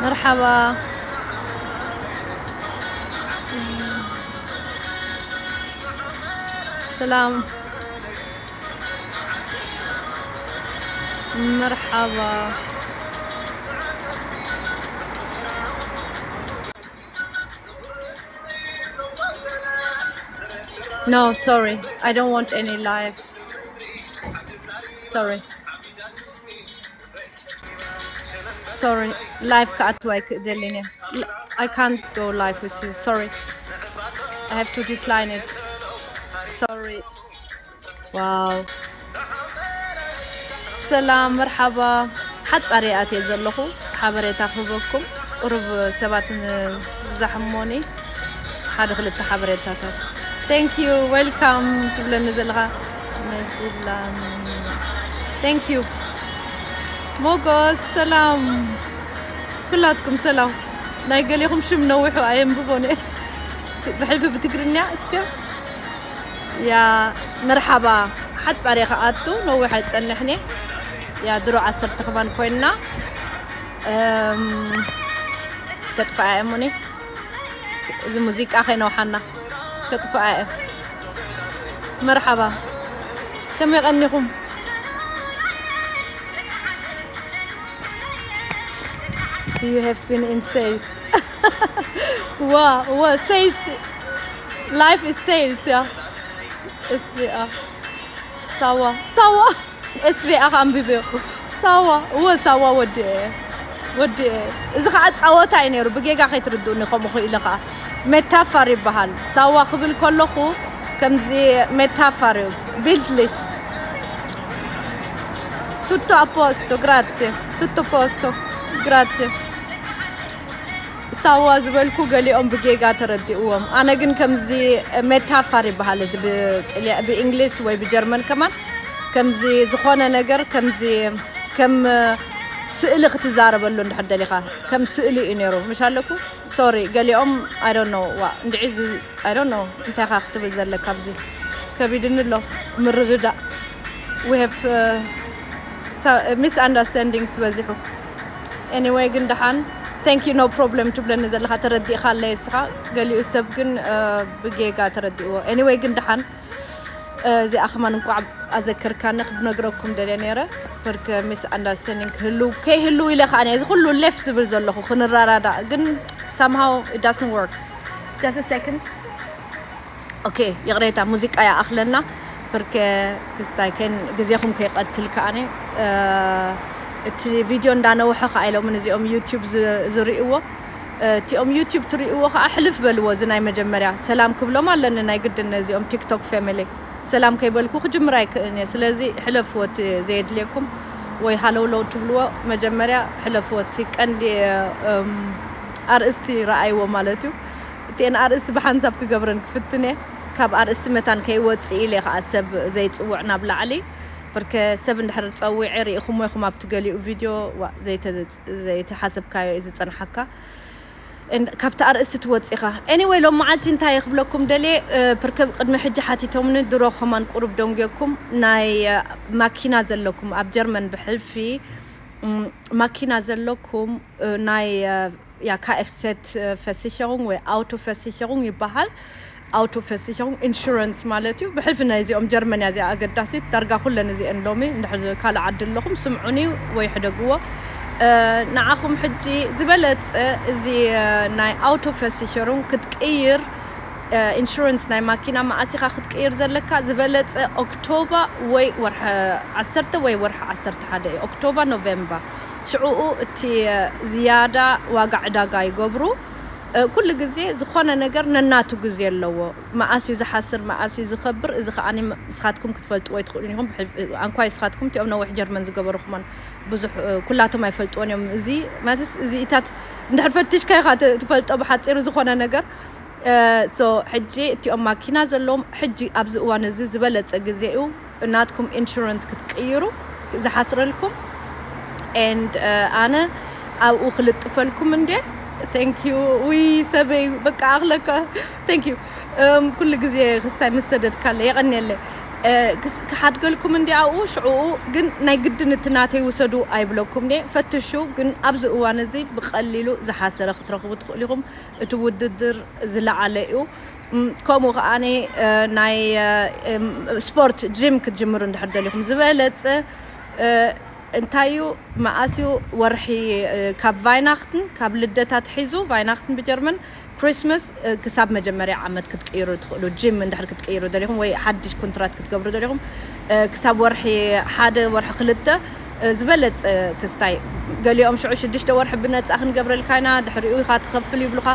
መርሓባ። ሰላም። መርሓባ። No, sorry. I don't want any live. Sorry. Sorry. Live ክኣቱ ኣይክእልን እየ። I can't go live with you. Sorry. I have to decline it. Sorry. Wow. ሰላም፣ መርሓባ። ሓጻር እየ ኣትየ ዘለኹ። ሓበሬታ ክህበኩም። ቁሩብ ሰባት ን-፣ ዝዛሕሞኒ ሓደ ክልተ ሓበሬታታት። Thank you፣ welcome ትብለኒ ዘለኻ መጅላን። Thank you። ሞጎስ፣ ሰላም። ኩላትኩም ሰላም። ናይ ገሌኹም ሽም ነዊሑ ኣየንብቦን እየ። ብሕልፊ ብትግርኛ እስከ። ያ መርሓባ። ሓጻር እየ ክኣቱ፣ ነዊሕ ኣይጸንሕን እየ። ያ ድሮ ዓሰርተ ከማን ኮይንና። እም፣ ከጥፍኣ እየ እሙኒ። እዚ ሙዚቃ ከይነውሓና። ከጥፍኣ እየ። መርሓባ። ከመይ ቀኒኹም? You have been in sales. ዋ፣ ዋ፣ sales. Life is sales, yeah. S V A. ሳዋ፣ ሳዋ። S V A ከ ኣንቢበዮ። ሳዋ፣ እወ፣ ሳዋ ወዲኤ። ወዲኤ። እዚ ኸዓ ጸወታ እዩ ነይሩ። ብጌጋ ከይትርድኡኒ ከምኡ ክኢለ ኸዓ። ሜታፋር ይበሃል። ሳዋ ክብል ከለኹ ከምዚ ሜታፋር እዩ። ቢልድሊሽ። ቱቶ ኣፖስቶ፣ ግራዜ። ቱቶ ፖስቶ፣ ግራዜ። ሳዋ ዝበልኩ ገሊኦም ብጌጋ ተረዲእዎም። ኣነ ግን ከምዚ ሜታፋር ይበሃል እዚ ብጥልያ-፣ ብእንግሊዝ ወይ ብጀርመን ከማን ከምዚ ዝኾነ ነገር ከምዚ ከም ስእሊ ክትዛረበሉ እንድሕር ደሊኻ ከም ስእሊ እዩ ነይሩ። ምሽ ኣለኩ? ሶሪ፣ ገሊኦም I don't know፣ ዋ፣ እንድዒ እዚ I don't know እንታይ ኢኻ ክትብል ዘለካ ኣብዚ ከቢድኒ ኣሎ ምርድዳእ። We have, uh, sa-, misunderstandings በዚሑ። Anyway ግን ደሓን thank you no problem ትብለኒ ዘለኻ ተረዲእኻ ኣለይ እስኻ። ገሊኡ ሰብ ግን፣ uh፣ ብጌጋ ተረዲእዎ። Anyway ግን ደሓን፣ uh፣ እዚኣ ከማን እንቋዕ ኣዘከርካኒ ክነግረኩም ደልየ ነይረ። ብርክ ሚስ ኣንዳርስታንዲንግ ክህሉ ከይህሉ ኢለ ከኣ ነየ። እዚ ኩሉ ሌፍ ዝብል ዘለኹ ክንረዳዳእ ግን somehow it doesn't work. Just a second. ኦኬ፣ ይቕሬታ፣ ሙዚቃ ይኣኽለና። ብርክ ክስታይ ከን ግዜኹም ከይቐትል ከኣነ፣ እ፣ እቲ ቪድዮ እንዳነውሐ ከኣ ኢሎምን እዚኦም ዩቲዩብ ዝ-፣ ዝርእይዎ፣ እ፣ እቲኦም ዩቲዩብ ትርእይዎ ከኣ ሕልፍ በልዎ። እዚ ናይ መጀመርያ ሰላም ክብሎም ኣለኒ ናይ ግድን ነዚኦም ቲክቶክ ፋሚሊ። ሰላም ከይበልኩ ክጅምር ኣይክእልን እየ። ስለዚ ሕለፍዎ እቲ ዘየድልየኩም ወይ ሃለውለው ትብልዎ መጀመርያ ሕለፍዎ። እቲ ቀንዲ፣ እም፣ ኣርእስቲ ረኣይዎ ማለት እዩ። እቲኤን ኣርእስቲ ብሓንሳብ ክገብረን ክፍትን እየ። ካብ ኣርእስቲ መታን ከይወጽእ ኢለ ከኣ ሰብ ዘይጽውዕ ናብ ላዕሊ። ብርከ ሰብ እንድሕር ጸዊዐ ርኢኹሞ ኢኹም ኣብቲ ገሊኡ ቪድዮ፣ ዋ፣ ዘይተ-፣ ዘይተሓሰብካዮ እዩ ዝጸንሓካ። እን-፣ ካብቲ ኣርእስቲ ትወጽእ ኢኻ። ኤኒወይ፣ ሎም መዓልቲ እንታይ እየ ክብለኩም ደልየ፣ እ፣ ብርከ ቅድሚ ሕጂ ሓቲቶምኒ፣ ድሮ ከማን ቁሩብ ደንጉየኩም፣ ናይ፣ እ፣ ማኪና ዘለኩም ኣብ ጀርመን ብሕልፊ፣ እም፣ ማኪና ዘለኩም፣ እ፣ ናይ፣ እ፣ ያ፣ ካኤፍሰት፣ እ፣ ፈሲሸሩንግ ወይ ኣውቶ ፈሲሸሩንግ ይበሃል። ኣውቶ ፈሲሸሩንግ ኢንሹረንስ ማለት እዩ። ብሕልፊ ናይዚኦም ጀርመን እያ እዚኣ ኣገዳሲት። ዳርጋ ኩለን እዚአን ሎሚ እንድሕር ካልእ ዓዲ ኣለኹም ስምዑኒ ወይ ሕደግዎ። እ፣ ንዓኹም ሕጂ ዝበለጸ እዚ፣ እ፣ ናይ ኣውቶ ፈሲሸሩንግ ክትቅይር፣ እ፣ ኢንሹረንስ ናይ ማኪና መዓስ ኢኻ ክትቅይር ዘለካ? ዝበለጸ ኦክቶባ ወይ ወርሒ ዓሰርተ ወይ ወርሒ ዓሰርተ ሓደ እዩ። ኦክቶባ፣ ኖቬምበር። ሽዑኡ እቲ፣ እ፣ ዝያዳ ዋጋ ዕዳጋ ይገብሩ። እ፣ ኩሉ ግዜ ዝኾነ ነገር ነናቱ ግዜ ኣለዎ። መኣስ እዩ ዝሓስር፣ መኣስ እዩ ዝኸብር፣ እዚ ከኣ ም-፣ ንስኻትኩም ክትፈልጥዎ ኣይትኽእሉን ኢኹም። ብሕል-፣ ኣንኳይ ንስኻትኩም እቲኦም ነዊሕ ጀርመን ዝገበሩ ከማን ብዙሕ፣ እ፣ ኩላቶም ኣይፈልጥዎን እዮም። እዚ ማለትስ እዚኢታት እንድሕር ፈቲሽካ ኢኻ ት-፣ ትፈልጦ ብሓጺሩ ዝኾነ ነገር። እ፣ ሶ ሕጂ እቲኦም ማኪና ዘለዎም ሕጂ ኣብዚ እዋን እዚ ዝበለጸ ግዜ እዩ። ናትኩም ኢንሹረንስ ክትቅይሩ ዝሓስረልኩም። ኤንድ፣ እ፣ ኣነ ኣብኡ ክልጥፈልኩም እንዴ። Thank you ውይ ሰበይ በቃ ኣኽለካ። Thank you እም፣ ኩሉ ግዜ ክስታይ ምስ ሰደድካለ የቐንየለ። እ፣ ክስ- ክሓድገልኩም እንዲ ኣብኡ ሽዕኡ ግን ናይ ግድን እቲ ናተይ ውሰዱ ኣይብለኩም እየ። ፈትሹ ግን ኣብዚ እዋን እዚ ብቐሊሉ ዝሓሰረ ክትረኽቡ ትኽእሉ ኢኹም። እቲ ውድድር ዝለዓለ እዩ። እም፣ ከምኡ ከዓኒ እ፣ ናይ እ፣ እም፣ ስፖርት ጂም ክትጅምሩ እንድሕር ደሊኹም ዝበለፀ እ፣ እንታይ እዩ መኣስ እዩ ወርሒ እ፣ ካብ ቫይናክትን ካብ ልደታት ሒዙ ቫይናክትን ብጀርመን ክሪስመስ እ፣ ክሳብ መጀመርያ ዓመት ክትቅይሩ ትኽእሉ። ጂም እንድሕር ክትቅይሩ ደሊኹም ወይ ሓድሽ ኮንትራት ክትገብሩ ደሊኹም እ፣ ክሳብ ወርሒ ሓደ ወርሒ ክልተ እ፣ ዝበለጸ ክስታይ ገሊኦም ሽዑ ሽዱሽተ ወርሒ ብነጻ ክንገብረልካ ኢና ድሕሪኡ ኢኻ ትኸፍል ይብሉኻ።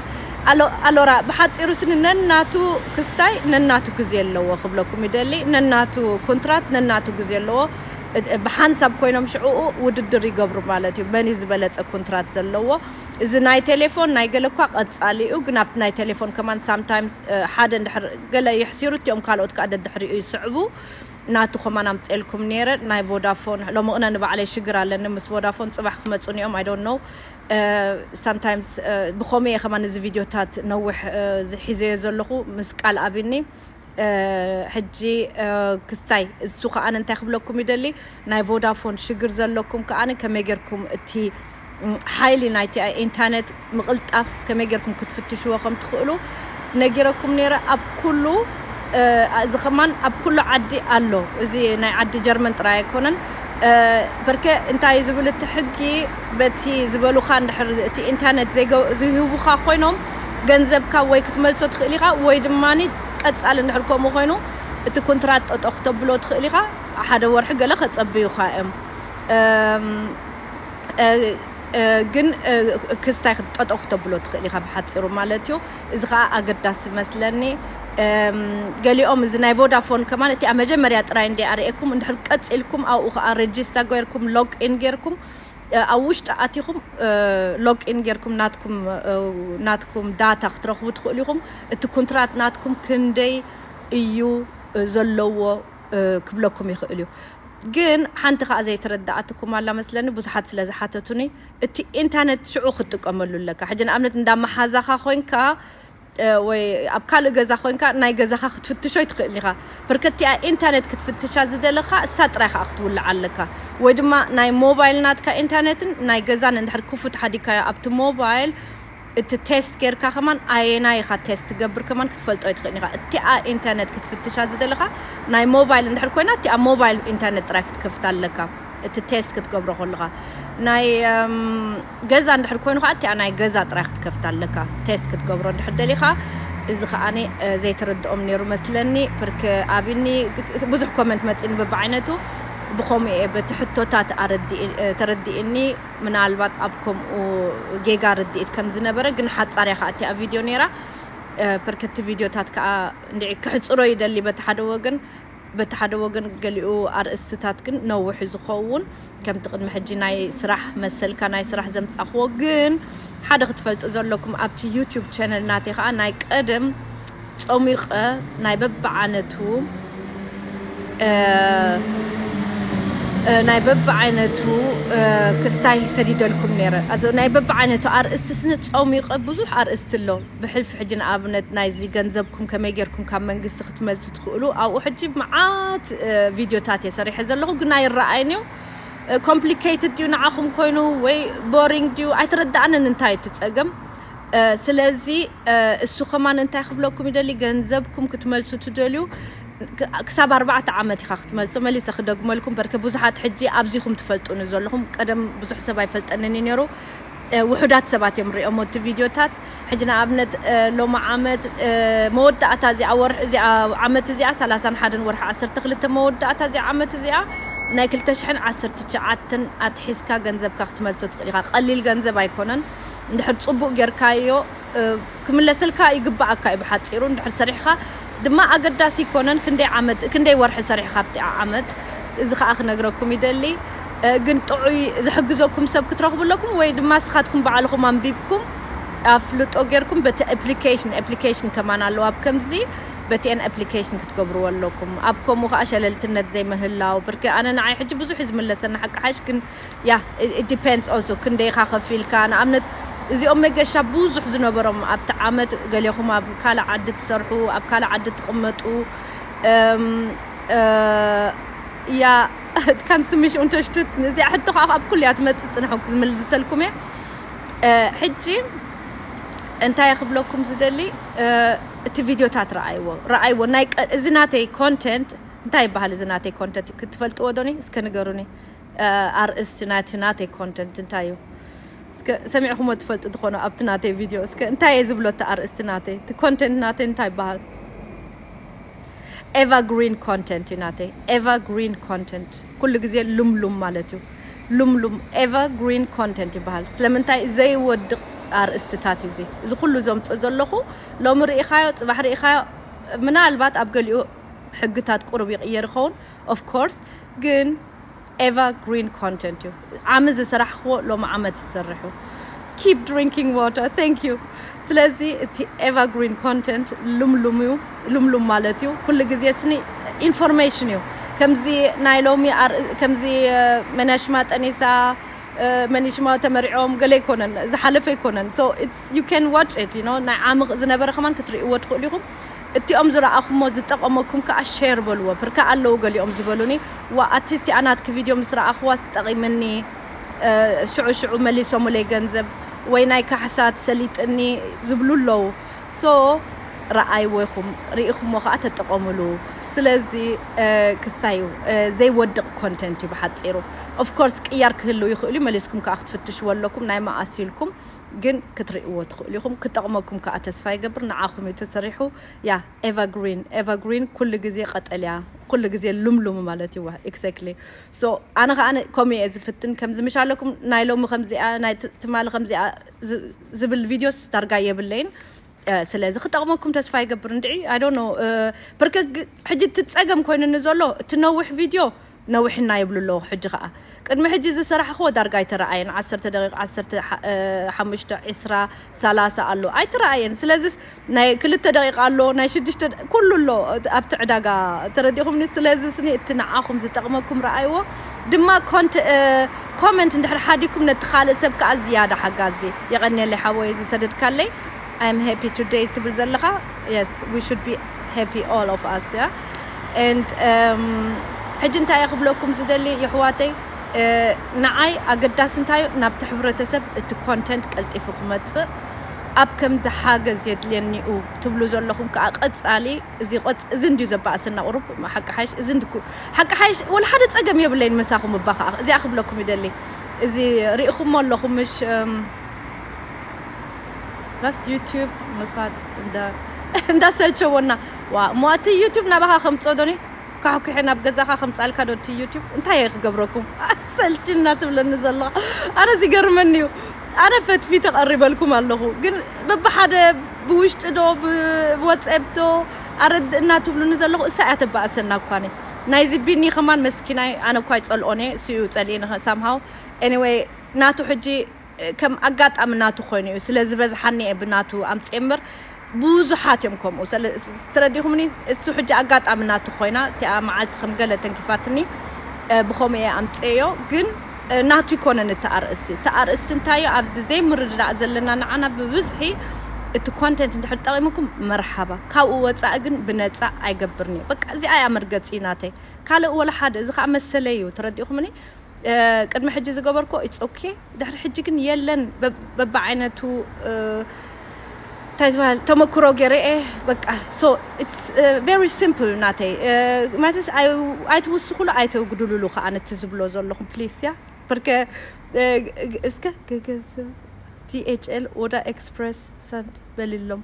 ኣሎ- ኣሎራ ብሓጺሩ ስኒ ነናቱ ክስታይ ነናቱ ግዜ ኣለዎ ክብለኩም ይደሊ። ነናቱ ኮንትራት ነናቱ ግዜ ኣለዎ። እ- ብሓንሳብ ኮይኖም ሽዕኡ ውድድር ይገብሩ ማለት እዩ። መን እዩ ዝበለጸ ኮንትራት ዘለዎ። እዚ ናይ ቴሌፎን ናይ ገለ እኳ ቀጻሊ እዩ፣ ግን ኣብቲ ናይ ቴሌፎን ከማን ሳምታይምስ ሓደ እንድሕር ገለ ይሕሲሩ እቲኦም ካልኦት ከዓ ደድሕሪኡ ይስዕቡ። ናቱ ከማን ኣምፅኤልኩም ነይረ ናይ ቮዳፎን። ሎሚ ቅነ ንባዕለይ ሽግር ኣለኒ ምስ ቮዳፎን፣ ፅባሕ ክመፁ ኒኦም ኣይ ዶንት ኖው። ሳምታይምስ ብኸምኡ እየ ከማን እዚ ቪድዮታት ነዊሕ ዝሒዘዮ ዘለኹ ምስ ቃል ኣቢኒ። ሕጂ ክስታይ እሱ ከኣ እንታይ ክብለኩም ይደሊ፣ ናይ ቮዳፎን ሽግር ዘለኩም ከኣ ከመይ ጌርኩም እቲ ሓይሊ ናይቲ ኢንተርኔት ምቕልጣፍ ከመይ ጌርኩም ክትፍትሽዎ ከም ትኽእሉ ነጊረኩም ነይረ። ኣብ ኩሉ እዚ ከማን ኣብ ኩሉ ዓዲ ኣሎ። እዚ ናይ ዓዲ ጀርመን ጥራይ ኣይኮነን። በርከ እንታይ ዝብል እቲ ሕጊ፣ በቲ ዝበሉኻ እንድሕር እቲ ኢንተርኔት ዘይገ- ዝህቡኻ ኮይኖም ገንዘብካ ወይ ክትመልሶ ትኽእል ኢኻ ወይ ድማ ቀጻሊ እንድሕር ከምኡ ኮይኑ እቲ ኩንትራት ጠጠ ክተብሎ ትኽእል ኢኻ። ሓደ ወርሒ ገለ ከጸብዩኻ እዮም። እም፣ እ፣ እ፣ ግን እ፣ ክስታይ ጠጠ ክተብሎ ትኽእል ኢኻ ብሓጺሩ ማለት እዩ። እዚ ኸዓ ኣገዳሲ መስለኒ። እም፣ ገሊኦም እዚ ናይ ቮዳፎን ከማን እቲ ኣብ መጀመርያ ጥራይ እንዲ ኣርእየኩም እንድሕር ቀጺልኩም ኣብኡ ኸዓ ሬጂስታ ጌርኩም ሎግ ኢን ጌርኩም እ፣ ኣብ ውሽጢ ኣቲኹም ሎግ ኢን ጌርኩም ናትኩም እ፣ ናትኩም ዳታ ክትረኽቡ ትኽእሉ ኢኹም። እቲ ኩንትራት ናትኩም ክንደይ እዩ እ፣ ዘለዎ እ፣ ክብለኩም ይኽእል እዩ። ግን ሓንቲ ከዓ ዘይተረዳኣትኩም ኣላ መስለኒ፣ ብዙሓት ስለ ዝሓተቱኒ፣ እቲ ኢንተርኔት ሽዑ ክትጥቀመሉ ኣለካ። ሕጂ ንኣብነት እንዳ መሓዛኻ ኮይንካ እ፣ ወይ ኣብ ካልእ ገዛ ኮይንካ ናይ ገዛኻ ክትፍትሾ ይትኽእል ኢኻ። ብርከቲኣ ኢንተርኔት ክትፍትሻ ዝደለኻ እሳ ጥራይ ከዓ ክትውልዓ ኣለካ። ወይ ድማ ናይ ሞባይል ናትካ ኢንተርኔትን ናይ ገዛን እንድሕር ክፉት ሓዲግካዮ ኣብቲ ሞባይል እቲ ቴስት ጌርካ ከማን ኣየናይ ኢኻ ቴስት ትገብር ከማን ክትፈልጦ ይትኽእል ኢኻ። እቲኣ ኢንተርኔት ክትፍትሻ ዝደለኻ ናይ ሞባይል እንድሕር ኮይና እቲኣ ሞባይል ኢንተርኔት ጥራይ ክትከፍታ ኣለካ። እቲ ቴስት ክትገብሮ ከለኻ ናይ እም፣ ገዛ እንድሕር ኮይኑ ከዓ እቲኣ ናይ ገዛ ጥራይ ክትከፍታ ኣለካ ቴስት ክትገብሮ እንድሕር ደሊኻ። እዚ ከዓኒ እ፣ ዘይተረድኦም ነይሩ መስለኒ። ብርክ ኣቢኒ ብዙሕ ኮመንት መፂኒ በብዓይነቱ። ብኸምኡ እየ በቲ ሕቶታት ኣረዲእ- እ፣ ተረዲእኒ። ምናልባት ኣብ ከምኡ ጌጋ ርድኢት ከም ዝነበረ ግን ሓፃር እያ ከዓ እቲኣ ቪድዮ ነይራ። እ፣ ብርክቲ ቪድዮታት ከዓ እንድዒ ክሕፅሮ ይደሊ በቲ ሓደ ወገን። በቲ ሓደ ወገን ገሊኡ ኣርእስትታት ግን ነዊሑ ዝኸውን ከምቲ ቅድሚ ሕጂ ናይ ስራሕ መሰልካ ናይ ስራሕ ዘምጻኽዎ። ግን ሓደ ክትፈልጡ ዘለኩም ኣብቲ ዩቲዩብ ቻነል ናተይ ከዓ ናይ ቀደም ጸሚቐ ናይ በብዓይነቱ እ፣ እ፣ ናይ በብዓይነቱ እ፣ ክስታይ ሰዲደልኩም ነይረ። ኣዞ ናይ በብዓይነቱ ኣርእስቲ ስኒ ጸሚቐ ብዙሕ ኣርእስቲ ኣሎ። ብሕልፊ ሕጂ ንኣብነት ናይዚ ገንዘብኩም ከመይ ጌርኩም ካብ መንግስቲ ክትመልሱ ትኽእሉ ኣብኡ ሕጂ መዓት እ፣ ቪድዮታት እየ ሰሪሐ ዘለኹ ግን ኣይረኣይን እዩ። ኮምፕሊኬትድ ድዩ ንዓኹም ኮይኑ ወይ ቦሪንግ ድዩ ኣይተረዳኣንን እንታይ እቲ ጸገም። እ፣ ስለዚ እ፣ እሱ ከማን እንታይ ክብለኩም ይደሊ፣ ገንዘብኩም ክትመልሱ ትደልዩ ክ- ክሳብ ኣርባዕተ ዓመት ኢኻ ክትመልሶ። መሊሰ ክደግመልኩም በርከ ብዙሓት ሕጂ ኣብዚኹም ትፈልጡኒ ዘለኹም። ቀደም ብዙሕ ሰብ ኣይፈልጠንን እዩ ነይሩ። እ፣ ውሑዳት ሰባት እዮም ሪኦሞ እቲ ቪድዮታት። ሕጂ ንኣብነት እ፣ ሎሚ ዓመት እ፣ መወዳእታ እዚኣ ወርሒ እዚኣ ዓመት እዚኣ ሰላሳን ሓደን ወርሒ ዓሰርተ ክልተ መወዳእታ እዚኣ ዓመት እዚኣ ናይ ክልተ ሽሕን ዓሰርተ ትሽዓተን ኣትሒዝካ ገንዘብካ ክትመልሶ ትኽእል ኢኻ። ቀሊል ገንዘብ ኣይኮነን። እንድሕር ጽቡቕ ጌርካዮ እ፣ ክምለሰልካ ይግባኣካ እዩ ብሓጺሩ። እንድሕር ሰሪሕኻ ድማ ኣገዳሲ ኣይኮነን ክንደይ ዓመት ክንደይ ወርሒ ሰሪሕኻ ኣብቲ ዓመት። እዚ ኸኣ ክነግረኩም ይደሊ። እ፣ ግን ጥዑይ ዝሕግዘኩም ሰብ ክትረኽቡ ኣለኩም ወይ ድማ ንስኻትኩም ባዕልኹም ኣንቢብኩም ኣፍልጦ ጌርኩም በቲ ኣፕሊኬሽን ኣፕሊኬሽን ከማን ኣለዋ ኣብ ከምዚ በቲኤን ኣፕሊኬሽን ክትገብርዎ ኣለኩም። ኣብ ከምኡ ከዓ ሸለልትነት ዘይምህላው ብርክ ኣነ ንዓይ ሕጂ ብዙሕ እዩ ዝምለሰና ሓቂ ሓሽ ግን ያ it depends also ክንደይኻ ከፊልካ ንኣብነት እዚኦም መገሻ ብዙሕ ዝነበሮም ኣብቲ ዓመት ገሌኹም ኣብ ካልእ ዓዲ ትሰርሑ ኣብ ካልእ ዓዲ ትቕመጡ እም፣ እ፣ ያ ካንስምሽ ኡንተሽቱት እዚኣ ሕቶ ከዓ ኣብ ኩሉ እያ ትመፅእ ፅንሑ ክዝምልሰልኩም እየ እ፣ ሕጂ እንታይ ክብለኩም ዝደሊ እ፣ እቲ ቪድዮታት ረኣይዎ ረኣይዎ ናይ ቀ- እዚ ናተይ ኮንተንት እንታይ ይበሃል እዚ ናተይ ኮንተንት ክትፈልጥዎ ዶኒ እስከ ንገሩኒ እ፣ ኣርእስቲ ናቲ ናተይ ኮንተንት እንታይ እዩ እስከ ሰሚዕኹሞ ትፈልጡ ዝኾነ ኣብቲ ናተይ ቪድዮ እስከ እንታይ እየ ዝብሎ እቲ ኣርእስቲ ናተይ እቲ ኮንተንት ናተይ እንታይ ይበሃል evergreen content እዩ ናተይ evergreen content ኩሉ ግዜ ሉምሉም ማለት እዩ ሉምሉም evergreen content ይበሃል ስለምንታይ ዘይወድቕ ኣርእስትታት እዩ እዚ እዚ ኩሉ ዘምፅኦ ዘለኹ ሎሚ ርኢኻዮ ፅባሕ ርኢኻዮ ምናልባት ኣብ ገሊኡ ሕግታት ቁሩብ ይቕየር ይኸውን of course ግን evergreen content እዩ ዓሚ ዝሰራሕክዎ ሎሚ ዓመት ዝሰርሑ keep drinking water thank you ስለዚ እቲ evergreen content ሉምሉም እዩ ሉምሉም ማለት እዩ ኩሉ ግዜ ስኒ ኢንፎርሜሽን እዩ ከምዚ ናይ ሎሚ ኣር- ከምዚ እ፣ መናሽማ ጠኒሳ እ፣ መኒሽማ ተመሪዖም ገለ ኣይኮነን ዝሓለፈ ኣይኮነን so it's you can watch it you know ናይ ዓሚ ዝነበረ ከማን ክትርእይዎ ትኽእሉ ኢኹም እቲኦም ዝረኣኹሞ ዝጠቐመኩም ከዓ ሼር በልዎ ብርካ ኣለዉ ገሊኦም ዝበሉኒ ዋ ኣቲ እቲኣ ናትኪ ቪድዮ ምስ ረኣኽዋ ዝጠቒምኒ እ፣ ሽዑ ሽዑ መሊሶምለይ ገንዘብ ወይ ናይ ካሕሳ ትሰሊጥኒ ዝብሉ ኣለዉ so ረኣይዎ ኢኹም ርኢኹሞ ከዓ ተጠቐምሉ ስለዚ እ፣ ክስታይ እዩ እ፣ ዘይወድቕ ኮንተንት እዩ ብሓፂሩ of course ቅያር ክህልው ይኽእሉ እዩ መሊስኩም ከዓ ክትፍትሽዎ ኣለኩም ናይ መኣስ ኢልኩም ግን ክትርእይዎ ትኽእሉ ኢኹም ክጠቕመኩም ከዓ ተስፋ ይገብር ንዓኹም እዩ ተሰሪሑ ያ evergreen evergreen ኩሉ ግዜ ቀጠልያ ኩሉ ግዜ ሉምሉም ማለት እዩ exactly so ኣነ ከዓ ከምኡ እየ ዝፍትን ከምዚ ምሽ ኣለኩም ናይ ሎሚ ከምዚኣ ናይ ት- ትማሊ ከምዚኣ ዝ- ዝብል ቪድዮስ ዳርጋ የብለይን እ፣ ስለዚ ክጠቕመኩም ተስፋ ይገብር እንድዒ I don't know እ፣ ብርክ ግ- ሕጂ እቲ ፀገም ኮይኑኒ ዘሎ እቲ ነዊሕ ቪድዮ ነዊሕና ይብሉ ኣለዉ ሕጂ ከዓ ቅድሚ ሕጂ ዝሰራሕኽዎ ዳርጋ ኣይተረኣየን ዓሰርተ ደቂቕ ዓሰርተ ሓሙሽተ ዕስራ ሰላሳ ኣሎ ኣይተረኣየን ስለዚስ ናይ ክልተ ደቂቕ ኣሎ ናይ ሽዱሽተ ደ- ኩሉ ኣሎ ኣብቲ ዕዳጋ ተረዲኹምኒ ስለዚ ስኒ እቲ ንዓኹም ዝጠቕመኩም ረኣይዎ ድማ ኮንት ኮመንት እንድሕር ሓዲኩም ነቲ ካልእ ሰብ ከዓ ዝያዳ ሓጋዚ የቐንየለይ ሓወይ ዝሰደድካለይ I'm happy today ትብል ዘለኻ yes we should be happy all of us yeah and um, ሕጂ እንታይ እየ ክብለኩም ዝደሊ የሕዋተይ እ፣ ንዓይ ኣገዳሲ እንታዩ ናብቲ ሕብረተሰብ እቲ ኮንተንት ቀልጢፉ ክመፅእ ኣብ ከምዚ ሓገዝ የድልየኒኡ ትብሉ ዘለኹም ከዓ ቀፃሊ እዚ ቆፅ እዚ እንድዩ ዘባእሰና ቁሩብ ሓቂ ሓይሽ እዚ እንድኩ ሓቂ ሓይሽ ወላ ሓደ ፀገም የብለይን ምሳኹም እባ ከዓ እዚኣ ክብለኩም ይደሊ እዚ ርኢኹሞ ኣለኹም ምሽ እም፣ በስ ዩቲዩብ ምኻድ እንዳ እንዳሰልቸወና ዋ እሞ እቲ ዩቲዩብ ናባኻ ከምፅኦ ዶኒ ካሕኩሐ ናብ ገዛኻ ከምፃልካ ዶ እቲ ዩቲዩብ እንታይ እየ ክገብረኩም ሰልችና ትብለኒ ዘለኻ ኣነ ዝገርመኒ እዩ ኣነ ፈትፊ ተቐሪበልኩም ኣለኹ ግን በብሓደ ብውሽጢ ዶ ብወፅኤፕ ዶ ኣረድእና ትብሉኒ ዘለኹ እሳ እያ ተባእሰና እኳኒ ናይዚ ቢኒ ከማን መስኪናይ ኣነ እኳ ይፀልኦን እየ እሱ እዩ ፀልኢኒ ሳምሃው ኤኒወይ ናቱ ሕጂ ከም ኣጋጣሚ ናቱ ኮይኑ እዩ ስለ ዝበዝሓኒ እየ ብናቱ ኣምፅእ እምበር ብዙሓት እዮም ከምኡ ስለ- ተረዲኹምኒ እሱ ሕጂ ኣጋጣሚ ናቱ ኮይና እቲኣ መዓልቲ ከም ገለ ተንኪፋትኒ እ፣ ብኸምኡ እየ ኣምፅእዮ ግን እ፣ ናቱ ይኮነን እቲ ኣርእስቲ እቲ ኣርእስቲ እንታዮ ኣብዚ ዘይምርድዳእ ዘለና ንዓና ብብዝሒ እቲ ኮንተንት እንድሕር ጠቒሙኩም መርሓባ ካብኡ ወፃኢ ግን ብነፃ ኣይገብርን እዩ በቃ እዚኣ እያ መርገፂ ናተይ ካልእ ወላ ሓደ እዚ ከዓ መሰለይ እዩ ተረዲኹምኒ ቅድሚ ሕጂ ዝገበርኮ it's okay ድሕሪ ሕጂ ግን የለን በብዓይነቱ እንታይ ዝበሃል ተመክሮ ገይረ እየ በቃ so it's very simple ናተይ ማለት ኣይትውስኹሉ ኣይተጉድሉሉ ከዓ ነቲ ዝብሎ ዘለኹም please ያ ብርከ እስከ ገገዝብ ዲኤችኤል ኦዳ ኤክስፕረስ ሰንድ በልሎም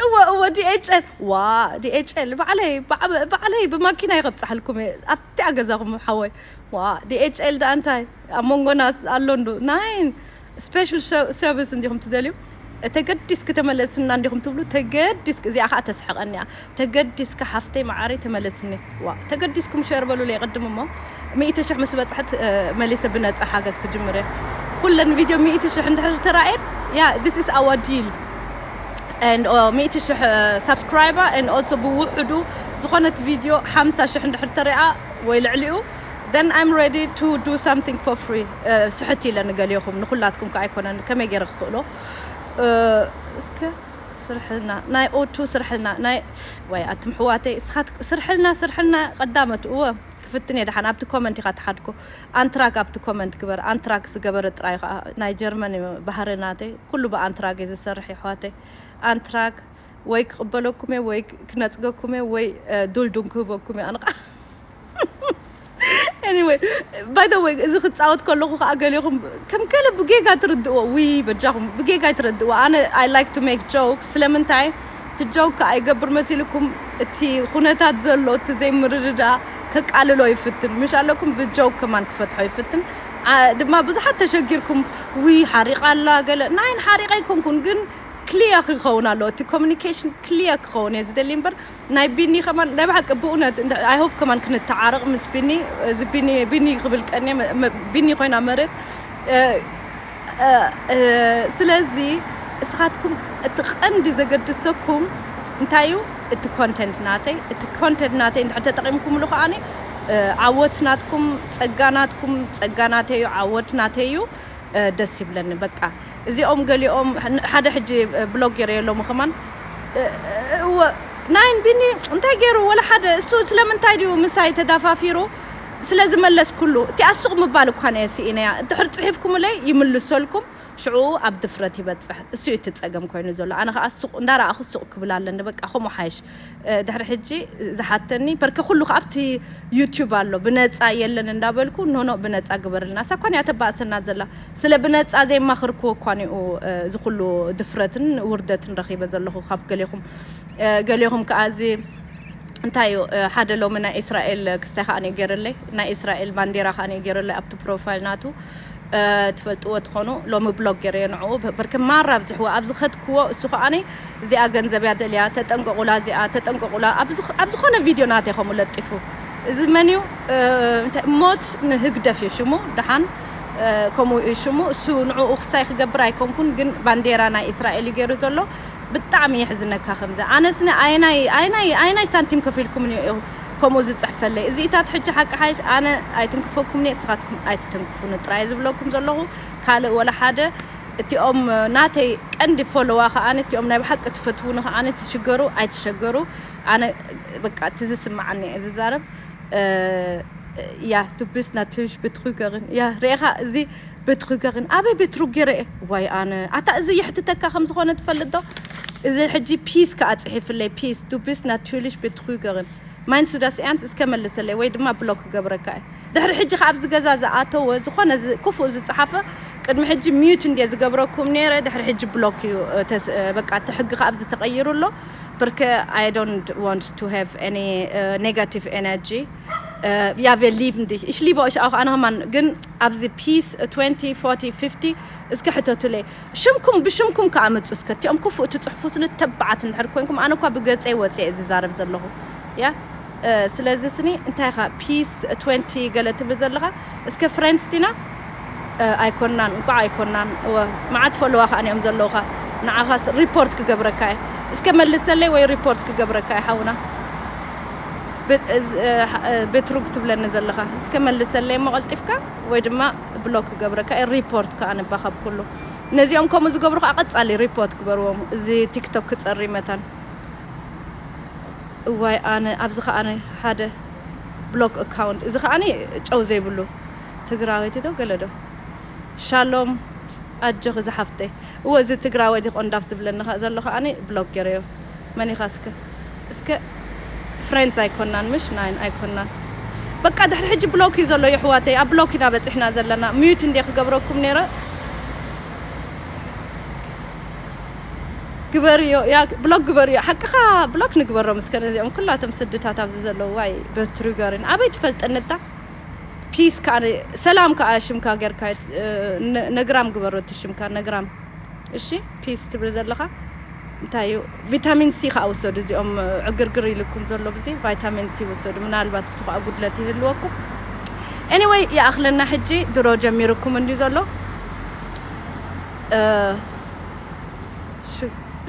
እወ እወ ዲኤችኤል ዋ ዲኤችኤል ባዕለይ ባዕለይ ብማኪና ይኸብፅሓልኩም እየ ኣብቲኣ ገዛኹም ሓወይ ዋ ዲኤችኤል ደኣ እንታይ ኣብ መንጎና ኣሎ እንዶ ናይን ስፔሻል ሰርቪስ እንዲኹም ትደልዩ ተገዲስክ ተመለስና እንዲኹም ትብሉ ተገዲስክ እዚኣ ከዓ ተስሕቐኒ እያ ተገዲስክ ሓፍተይ መዓረይ ተመለስኒ ዋ ተገዲስኩም ሸር በሉለይ ቅድም እሞ ሚእቲ ሽሕ ምስ በፅሐት መሊሰ ብነፃ ሓገዝ ክጅምር እየ ኩለን ቪድዮ ሚእቲ ሽሕ እንድሕር ተራእየን ያ this is our deal and uh, ሚእቲ ሽሕ subscriber and also ብውሕዱ ዝኾነት ቪድዮ ሓምሳ ሽሕ እንድሕር ተሪኣ ወይ ልዕሊኡ, then I'm ready to do something for free. ስሕት ኢለ ንገሊኹም፣ ንኹላትኩም ከ ኣይኮነን፣ ከመይ ገይረ ክኽእሎ? እስከ ስርሕልና ናይ ኦቱ ስርሕልና ናይ ወይ ኣትም ሕዋተይ እስኻት ስርሕልና ስርሕልና ቀዳመት እወ ክፍትን እየ። ደሓን ኣብቲ ኮመንት ኢኻ ተሓድኩ። ኣንትራክ ኣብቲ ኮመንት ግበር። ኣንትራክ ዝገበረ ጥራይ ከዓ ናይ ጀርመን እዩ ባህሪ ናተይ። ኩሉ ብኣንትራክ እዩ ዝሰርሕ የሕዋተይ። ኣንትራክ ወይ ክቕበለኩም እየ ወይ ክነፅገኩም እየ ወይ ዱልዱን ክህበኩም እየ ኣንቓ። Anyway, by the way, እዚ ክፃወት ከለኹ ከዓ ገሊኹም ከም ገለ ብጌጋ ትርድእዎ። ዊ በጃኹም ብጌጋ ትረድእዎ። ኣነ I like to make joke። ስለምንታይ እቲ ጆክ ከዓ ይገብር መሲልኩም? እቲ ኩነታት ዘሎ እቲ ዘይምርድዳ ከቃልሎ ይፍትን ምሽ ኣለኩም። ብጆክ ከማን ክፈትሖ ይፍትን። ድማ ብዙሓት ተሸጊርኩም፣ ዊ ሓሪቓ ኣላ ገለ ናይን ሓሪቐ ኣይኮንኩን ግን ክሊያ ክኸውን ኣሎ። እቲ ኮሚኒኬሽን ክሊያ ክኸውን እየ ዝደሊ እምበር ናይ ቢኒ ከማን ናይ ብሓቂ ብእውነት I hope ከማን ክንተዓረቕ ምስ ቢኒ። እዚ ቢኒ ቢኒ ክብል ቀኒ ቢኒ ኮይና መሬት። ስለዚ እስኻትኩም እቲ ቀንዲ ዘገድሰኩም እንታይ እዩ? እቲ ኮንተንት ናተይ እቲ ኮንተንት ናተይ እንድሕር ተጠቂምኩምሉ ከዓኒ ዓወት ናትኩም፣ ጸጋ ናትኩም፣ ጸጋ ናተይ እዩ፣ ዓወት ናተይ እዩ። ደስ ይብለኒ በቃ። እዚኦም ገሊኦም ሓደ ሕጂ ብሎግ ገይረ የሎሙ ከማን ናይን ቢኒ እንታይ ገይሩ ወላ ሓደ እሱ ስለምንታይ ድዩ ምሳይ ተዳፋፊሩ? ስለ ዝመለስኩሉ እቲ ኣሱቕ ምባል እኳ ነየ ስኢነያ። እንድሕር ጽሒፍኩምለይ ይምልሰልኩም። ሽዑ ኣብ ድፍረት ይበጽሕ። እሱ እዩ እቲ ጸገም ኮይኑ ዘሎ። ኣነ ከኣ ሱቕ እንዳረኣኹ ሱቕ ክብል ኣለኒ። በቃ ከምኡ ሓይሽ። ድሕሪ ሕጂ ዝሓተኒ በርከ ኩሉ ከኣ ኣብቲ ዩቲዩብ ኣሎ ብነጻ የለን እንዳበልኩ ኖኖ ብነጻ ግበርልና። እሳ እኳ እያ ተባእሰና ዘላ። ስለ ብነጻ ዘይማኽርኩ እኳ እዩ እዚ ኩሉ ድፍረትን ውርደትን ረኺበ ዘለኹ ካብ ገሌኹም። ገሌኹም ከኣ እዚ እንታይ እዩ ሓደ ሎሚ ናይ እስራኤል ክስታይ ከኣ ገይርለይ ናይ እስራኤል ባንዴራ ከኣ ገይርለይ ኣብቲ ፕሮፋይል ናቱ። ትፈልጥዎ ትኾኑ ሎሚ ብሎግ ገይረዮ ንዕኡ በርክ ማራ ኣብዝሕዎ ኣብ ዝኸድክዎ እሱ ከኣ እዚኣ ገንዘብ እያ ደልያ ተጠንቀቑላ እዚኣ ተጠንቀቑላ ኣብ ዝኾነ ቪድዮ ናተይ ከምኡ ለጢፉ። እዚ መን እዩ? ሞት ንህግደፍ እዩ ሽሙ። ደሓን ከምኡ እዩ ሽሙ። እሱ ንዕኡ ክስታይ ክገብር ኣይኮንኩን ግን ባንዴራ ናይ እስራኤል እዩ ገይሩ ዘሎ። ብጣዕሚ የሕዝነካ ከምዚ ኣነስ ንኣየናይ ኣየናይ ኣየናይ ሳንቲም ከፊልኩምኒ ከምኡ ዝፅሕፈለይ እዚኢታት ሕጂ ሓቂ ሓይሽ ኣነ ኣይትንክፈኩምኒ እስኻትኩም ኣይትተንክፉኒ ጥራይ ዝብለኩም ዘለኹ ካልእ ወላ ሓደ እቲኦም ናተይ ቀንዲ ፎሎዋ ከዓኒ እቲኦም ናይ ብሓቂ ትፈትውኒ ከዓኒ ትሽገሩ ኣይትሸገሩ ኣነ በቃ እቲ ዝስምዓኒ እየ ዝዛረብ Ja, du bist natürlich Betrügerin. Ja, ሬኻ እዚ ቤትሩገርን ኣበይ ቤትሩግ ገይረ እየ ዋይ ኣነ ኣታ እዚ የሕትተካ ከም ዝኾነ ትፈልጥ ዶ? እዚ ሕጂ ፒስ ከዓ ፅሒፍለይ ፒስ du bist natürlich Betrügerin. Meinst du das ernst? እስከ መልሰለይ ወይ ድማ ብሎክ ክገብረካ እየ። ድሕሪ ሕጂ ከዓ ኣብዚ ገዛ ዝኣተወ ዝኾነ ክፉእ ዝፀሓፈ ቅድሚ ሕጂ ሚዩት እንድየ ዝገብረኩም ነይረ ድሕሪ ሕጂ ብሎክ እዩ። በቃ እቲ ሕጊ ከዓ ኣብዚ ተቀይሩ ኣሎ። Perché I don't want to have any negative energy. Ja, wir lieben dich. Ich liebe euch auch ኣነ ከማን ግን ኣብዚ ፒስ twenty forty fifty እስከ ሕተቱለይ ሽምኩም ብሽምኩም ከኣምፁ እስከ እቲኦም ክፉእ ትፅሕፉ ስኒ ተባዓት እንድሕር ኮይንኩም ኣነ እኳ ብገፀይ ወፅየ እዚ ዛረብ ዘለኹ ያ ስለዚ ስኒ እንታይ ኻ ፒስ twenty ገለ ትብል ዘለኻ እስከ ፍሬንድስ ዲና ኣይኮናን እንቋዕ ኣይኮናን እወ መዓት ፎሎዋ ከኣ እዮም ዘለውኻ ንዓኻስ ሪፖርት ክገብረካ እየ እስከ መልሰለይ ወይ ሪፖርት ክገብረካ እየ ሓውና ቤትሩግ ትብለኒ ዘለኻ እስከ መልሰለይ እሞ ቀልጢፍካ ወይ ድማ ብሎክ ክገብረካ እየ ሪፖርት ከኣ ንባኻ ብኩሉ ነዚኦም ከምኡ ዝገብሩ ከኣ ቀጻሊ ሪፖርት ግበርዎም እዚ ቲክቶክ ክጸሪ መታን እዋይ ኣነ ኣብዚ ከኣ ሓደ ብሎክ ኣካውንት እዚ ከኣ ጨው ዘይብሉ ትግራወይቲ ዶ ገለ ዶ ሻሎም ኣጆኺ ዝሓፍተይ እወ እዚ ትግራወይቲ ቆንዳፍ ዝብለኒ ዘሎ ከኣ ብሎክ ገይረዮ መን ኢኻ እስከ እስከ ፍሬንድስ ኣይኮናን ምሽ ናይን ኣይኮናን በቃ ድሕሪ ሕጂ ብሎክ እዩ ዘሎ የሕዋተይ ኣብ ብሎክ ኢና በፂሕና ዘለና ሚዩት እንደ ክገብረኩም ነይረ ግበርዮ ያ ብሎክ ግበርዮ ሓቅኻ ብሎክ ንግበሮም እስከ ነዚኦም ኩላቶም ስድታት ኣብዚ ዘለዉ ዋይ በትሩገርን ኣበይ ትፈልጠንታ ፒስ ከዓ ሰላም ከዓ ሽምካ ጌርካ ነግራም ግበሮ እቲ ሽምካ ነግራም እሺ ፒስ ትብል ዘለኻ እንታይ እዩ ቪታሚን ሲ ከዓ ውሰዱ እዚኦም ዕግርግር ኢልኩም ዘሎ ብዚ ቫይታሚን ሲ ውሰዱ ምናልባት እሱ ከዓ ጉድለት ይህልወኩም anyway ይኣኽለና ሕጂ ድሮ ጀሚርኩም እንድዩ ዘሎ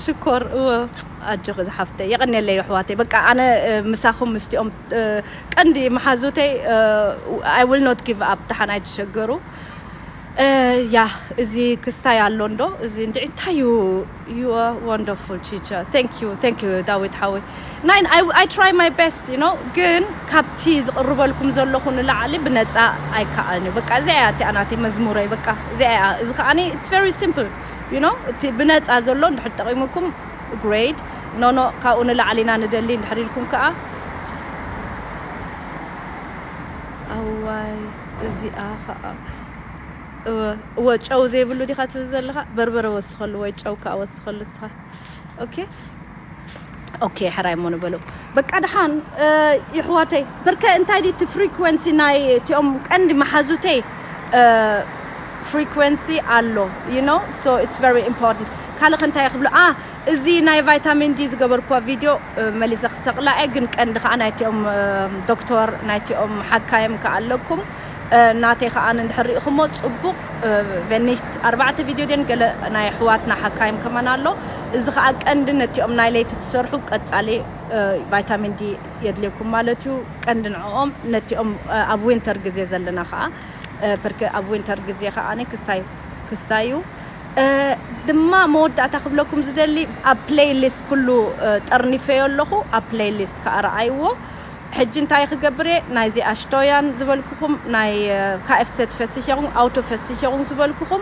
ሽኮር እወ ኣጆኺ ዝሓፍተይ የቐንየለይ ኣሕዋተይ። በቃ ኣነ ምሳኹም ምስቲኦም ቀንዲ መሓዙተይ። I will not give up። ደሓን ኣይትሸገሩ። ያ፣ እዚ ክስታይ ኣሎ እንዶ እዚ እንድዒ እንታይ እዩ? You are wonderful teacher. Thank you, thank you ዳዊት ሓወይ። ናይ I try my best, you know፣ ግን ካብቲ ዝቕርበልኩም ዘለኹ ንላዕሊ ብነፃ ኣይከኣልን እዩ። በቃ እዚኣ እያ እቲኣ ናተይ መዝሙረይ። በቃ እዚኣ እያ። እዚ ከዓኒ it's very simple, you know፣ እቲ ብነፃ ዘሎ እንድሕር ጠቒሙኩም great። No no፣ ካብኡ ንላዕሊ ኢና ንደሊ እንድሕር ኢልኩም ከዓ ኣዋይ እዚኣ ከዓ እወ ጨው ዘይብሉ ዲኻ ትብል ዘለኻ? በርበረ ወስኸሉ ወይ ጨው ከዓ ወስኸሉ እስኻ። ኦኬ ኦኬ፣ ሕራይ እሞ ንበሎ። በቃ ደሓን ይሕዋተይ። በርከ እንታይ ድዩ እቲ frequency ናይ እቲኦም ቀንዲ መሓዙተይ? Frequency ኣሎ፣ you know፣ so it's very important። ካልእ ከ እንታይ ክብሎ? ኣ እዚ ናይ ቫይታሚን ዲ ዝገበርኩዋ ቪድዮ መሊሰ ክሰቕላ እየ፣ ግን ቀንዲ ከዓ ናይቲኦም ዶክተር ናይቲኦም ሓካይም ከዓ ኣለኩም። ናተይ ከዓ እንድሕር ርኢኹሞ ፅቡቕ። ቬኒሽት ኣርባዕተ ቪድዮ ድን ገለ ናይ ኣሕዋትና ሓካይም ከማን ኣሎ። እዚ ከዓ ቀንዲ ነቲኦም ናይ ለይቲ ትሰርሑ ቀፃሊ ቫይታሚን ዲ የድልየኩም ማለት እዩ። ቀንዲ ንዕኦም ነቲኦም ኣብ ዊንተር ግዜ ዘለና ከዓ ፐርከ ኣብ ዊንተር ግዜ ከዓ ክስታይ ክስታይ እዩ። ድማ መወዳእታ ክብለኩም ዝደሊ ኣብ ፕሌይሊስት ኩሉ ጠርኒፈዮ ኣለኹ። ኣብ ፕሌይሊስት ከዓ ረኣይዎ። ሕጂ እንታይ ክገብር እየ? ናይዚ ኣሽቶያን ዝበልኩኹም ናይ ካኤፍሰት ፈሲሸኹም ኣውቶ ፈሲሸኹም ዝበልኩኹም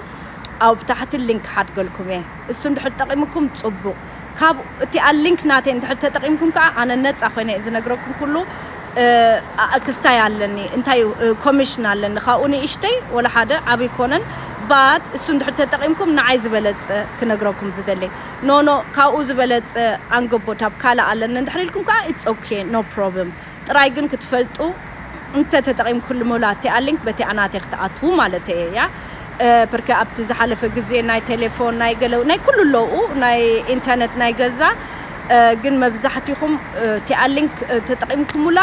ኣብ ታሕቲ ሊንክ ሓድገልኩም እየ። እሱ እንድሕር ጠቒምኩም ጽቡቕ። ካብ እቲኣ ሊንክ ናተይ እንድሕር ተጠቒምኩም ከዓ ኣነ ነጻ ኮይነ እየ ዝነግረኩም ኩሉ። ክስታይ ኣለኒ እንታይ ኮሚሽን ኣለኒ ካብኡ ንእሽተይ ወላ ሓደ ዓብይ ኮነን ባት እሱ እንድሕር ተጠቒምኩም ንዓይ ዝበለጸ ክነግረኩም ዝደለይ። ኖኖ ካብኡ ዝበለጸ ኣንገቦት ኣብ ካልእ ኣለኒ እንድሕር ኢልኩም ከዓ it's okay, no problem። ጥራይ ግን ክትፈልጡ እንተ ተጠቒምኩሉ ሙላ እቲኣ ሊንክ በቲኣ ናተይ ክትኣትዉ ማለት እየ እያ። ፐርከ ኣብቲ ዝሓለፈ ግዜ ናይ ቴሌፎን ናይ ገለ ናይ ኩሉ ኣለዉ ናይ ኢንተርነት ናይ ገዛ ግን መብዛሕትኹም እቲኣ ሊንክ ተጠቒምኩሙላ።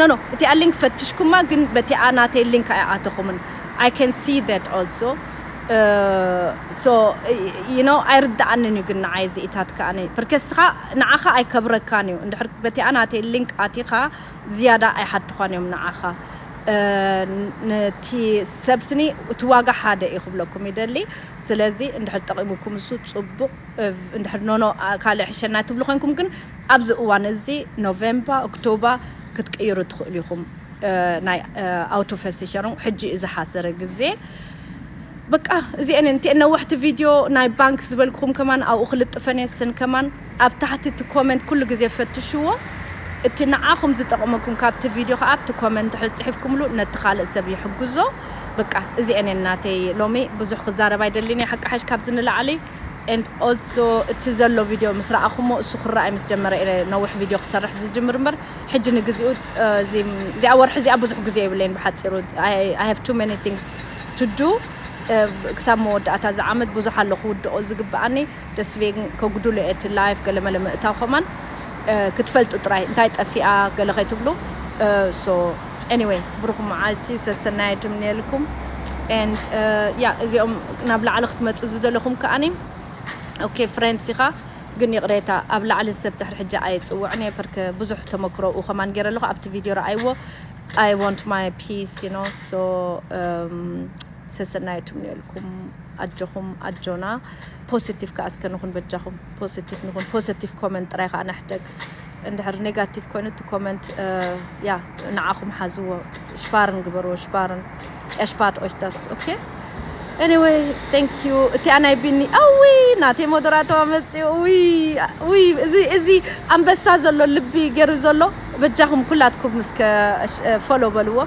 ኖኖ እቲኣ ሊንክ ፈትሽኩማ ግን በቲኣ ናተይ ሊንክ ኣይኣተኹምን። I can see that also. So you know ኣይርድኣንን እዩ ግን ንዓይ እዚኢታት ከኣኒ ፐርከ እስኻ ንዓኻ ኣይከብረካን እዩ እንድሕር በቲኣ ናተይ ሊንክ ኣቲኻ ዝያዳ ኣይሓትኳን እዮም ንዓኻ። ነቲ ሰብስኒ እቲ ዋጋ ሓደ እዩ ክብለኩም ይደሊ። ስለዚ እንድሕር ጠቒሙኩም እሱ ጽቡቕ። እንድሕር ኖኖ ካልእ ሕሸና ትብሉ ኮንኩም ግን ኣብዚ እዋን እዚ ኖቬምባ ኦክቶባ ክትቅይሩ ትኽእሉ ኢኹም። ናይ ኣውቶ ፈሲሸሮም ሕጂ እዩ ዝሓሰረ ግዜ። በቃ እዚአን እንተ ነዋሕቲ ቪድዮ ናይ ባንክ ዝበልኩኹም ከማን ኣብኡ ክልጥፈን የስን ከማን ኣብ ታሕቲ እቲ ኮመንት ኩሉ ግዜ ፈትሽዎ። እቲ ንዓኹም ዝጠቕመኩም ካብቲ ቪድዮ ከዓ ኣብቲ ኮመንት ድሕር ፅሒፍኩምሉ ነቲ ካልእ ሰብ ይሕግዞ። በቃ እዚአን ናተይ ሎሚ ብዙሕ ክዛረብ ኣይደልን እየ ሓቂ ሓሽ ካብዚ ንላዕሊ። And also እቲ ዘሎ ቪድዮ ምስ ረኣኹሞ እሱ ክረኣይ ምስ ጀመረ እየ ነዊሕ ቪድዮ ክሰርሕ ዝጅምር እምበር ሕጂ ንግዚኡ እዚኣ ወርሒ እዚኣ ብዙሕ ግዜ የብለይን ብሓፂሩ I have too many things to do። ክሳብ መወዳእታ እዚ ዓመት ብዙሕ ኣሎ ክውድኦ ዝግብኣኒ ደስ ቤን ከጉድሎ እየ እቲ ላይፍ ገለመለ ምእታው ከማን ክትፈልጡ ጥራይ እንታይ ጠፊኣ ገለ ከይትብሉ። So anyway ብሩኽ መዓልቲ ሰሰናይ ትምንየልኩም። And ያ እዚኦም ናብ ላዕሊ ክትመፁ ዝደለኹም ከኣኒ okay friends ኢኻ ግን ይቕሬታ ኣብ ላዕሊ ሰብ ድሕሪ ሕጂ ኣይፅውዕን እየ ፐርከ ብዙሕ ተመክሮ ኡ ከማን ገይረ ኣለኹ ኣብቲ ቪድዮ ረኣይዎ። I want my peace, you know, so ሰሰናይ ትምንየልኩም። ኣጆኹም ኣጆና። ፖዚቲቭ ከዓ እስከ ንኹን በጃኹም ፖዚቲቭ ንኹን ፖዚቲቭ ኮመንት ጥራይ ከዓ ንሕደግ። እንድሕር ኔጋቲቭ ኮይኑ እቲ ኮመንት ያ ንዓኹም ሓዝዎ። ሽፓርን ግበርዎ ሽፓርን። Erspart euch das, okay? Anyway, thank you። እቲኣ ናይ ቢኒ ኣዊ ናተይ ሞደራተዋ መፅኡ። ውይ እዚ እዚ ኣንበሳ ዘሎ ልቢ ገይሩ ዘሎ በጃኹም ኩላትኩም እስከ ፎሎ በልዎ።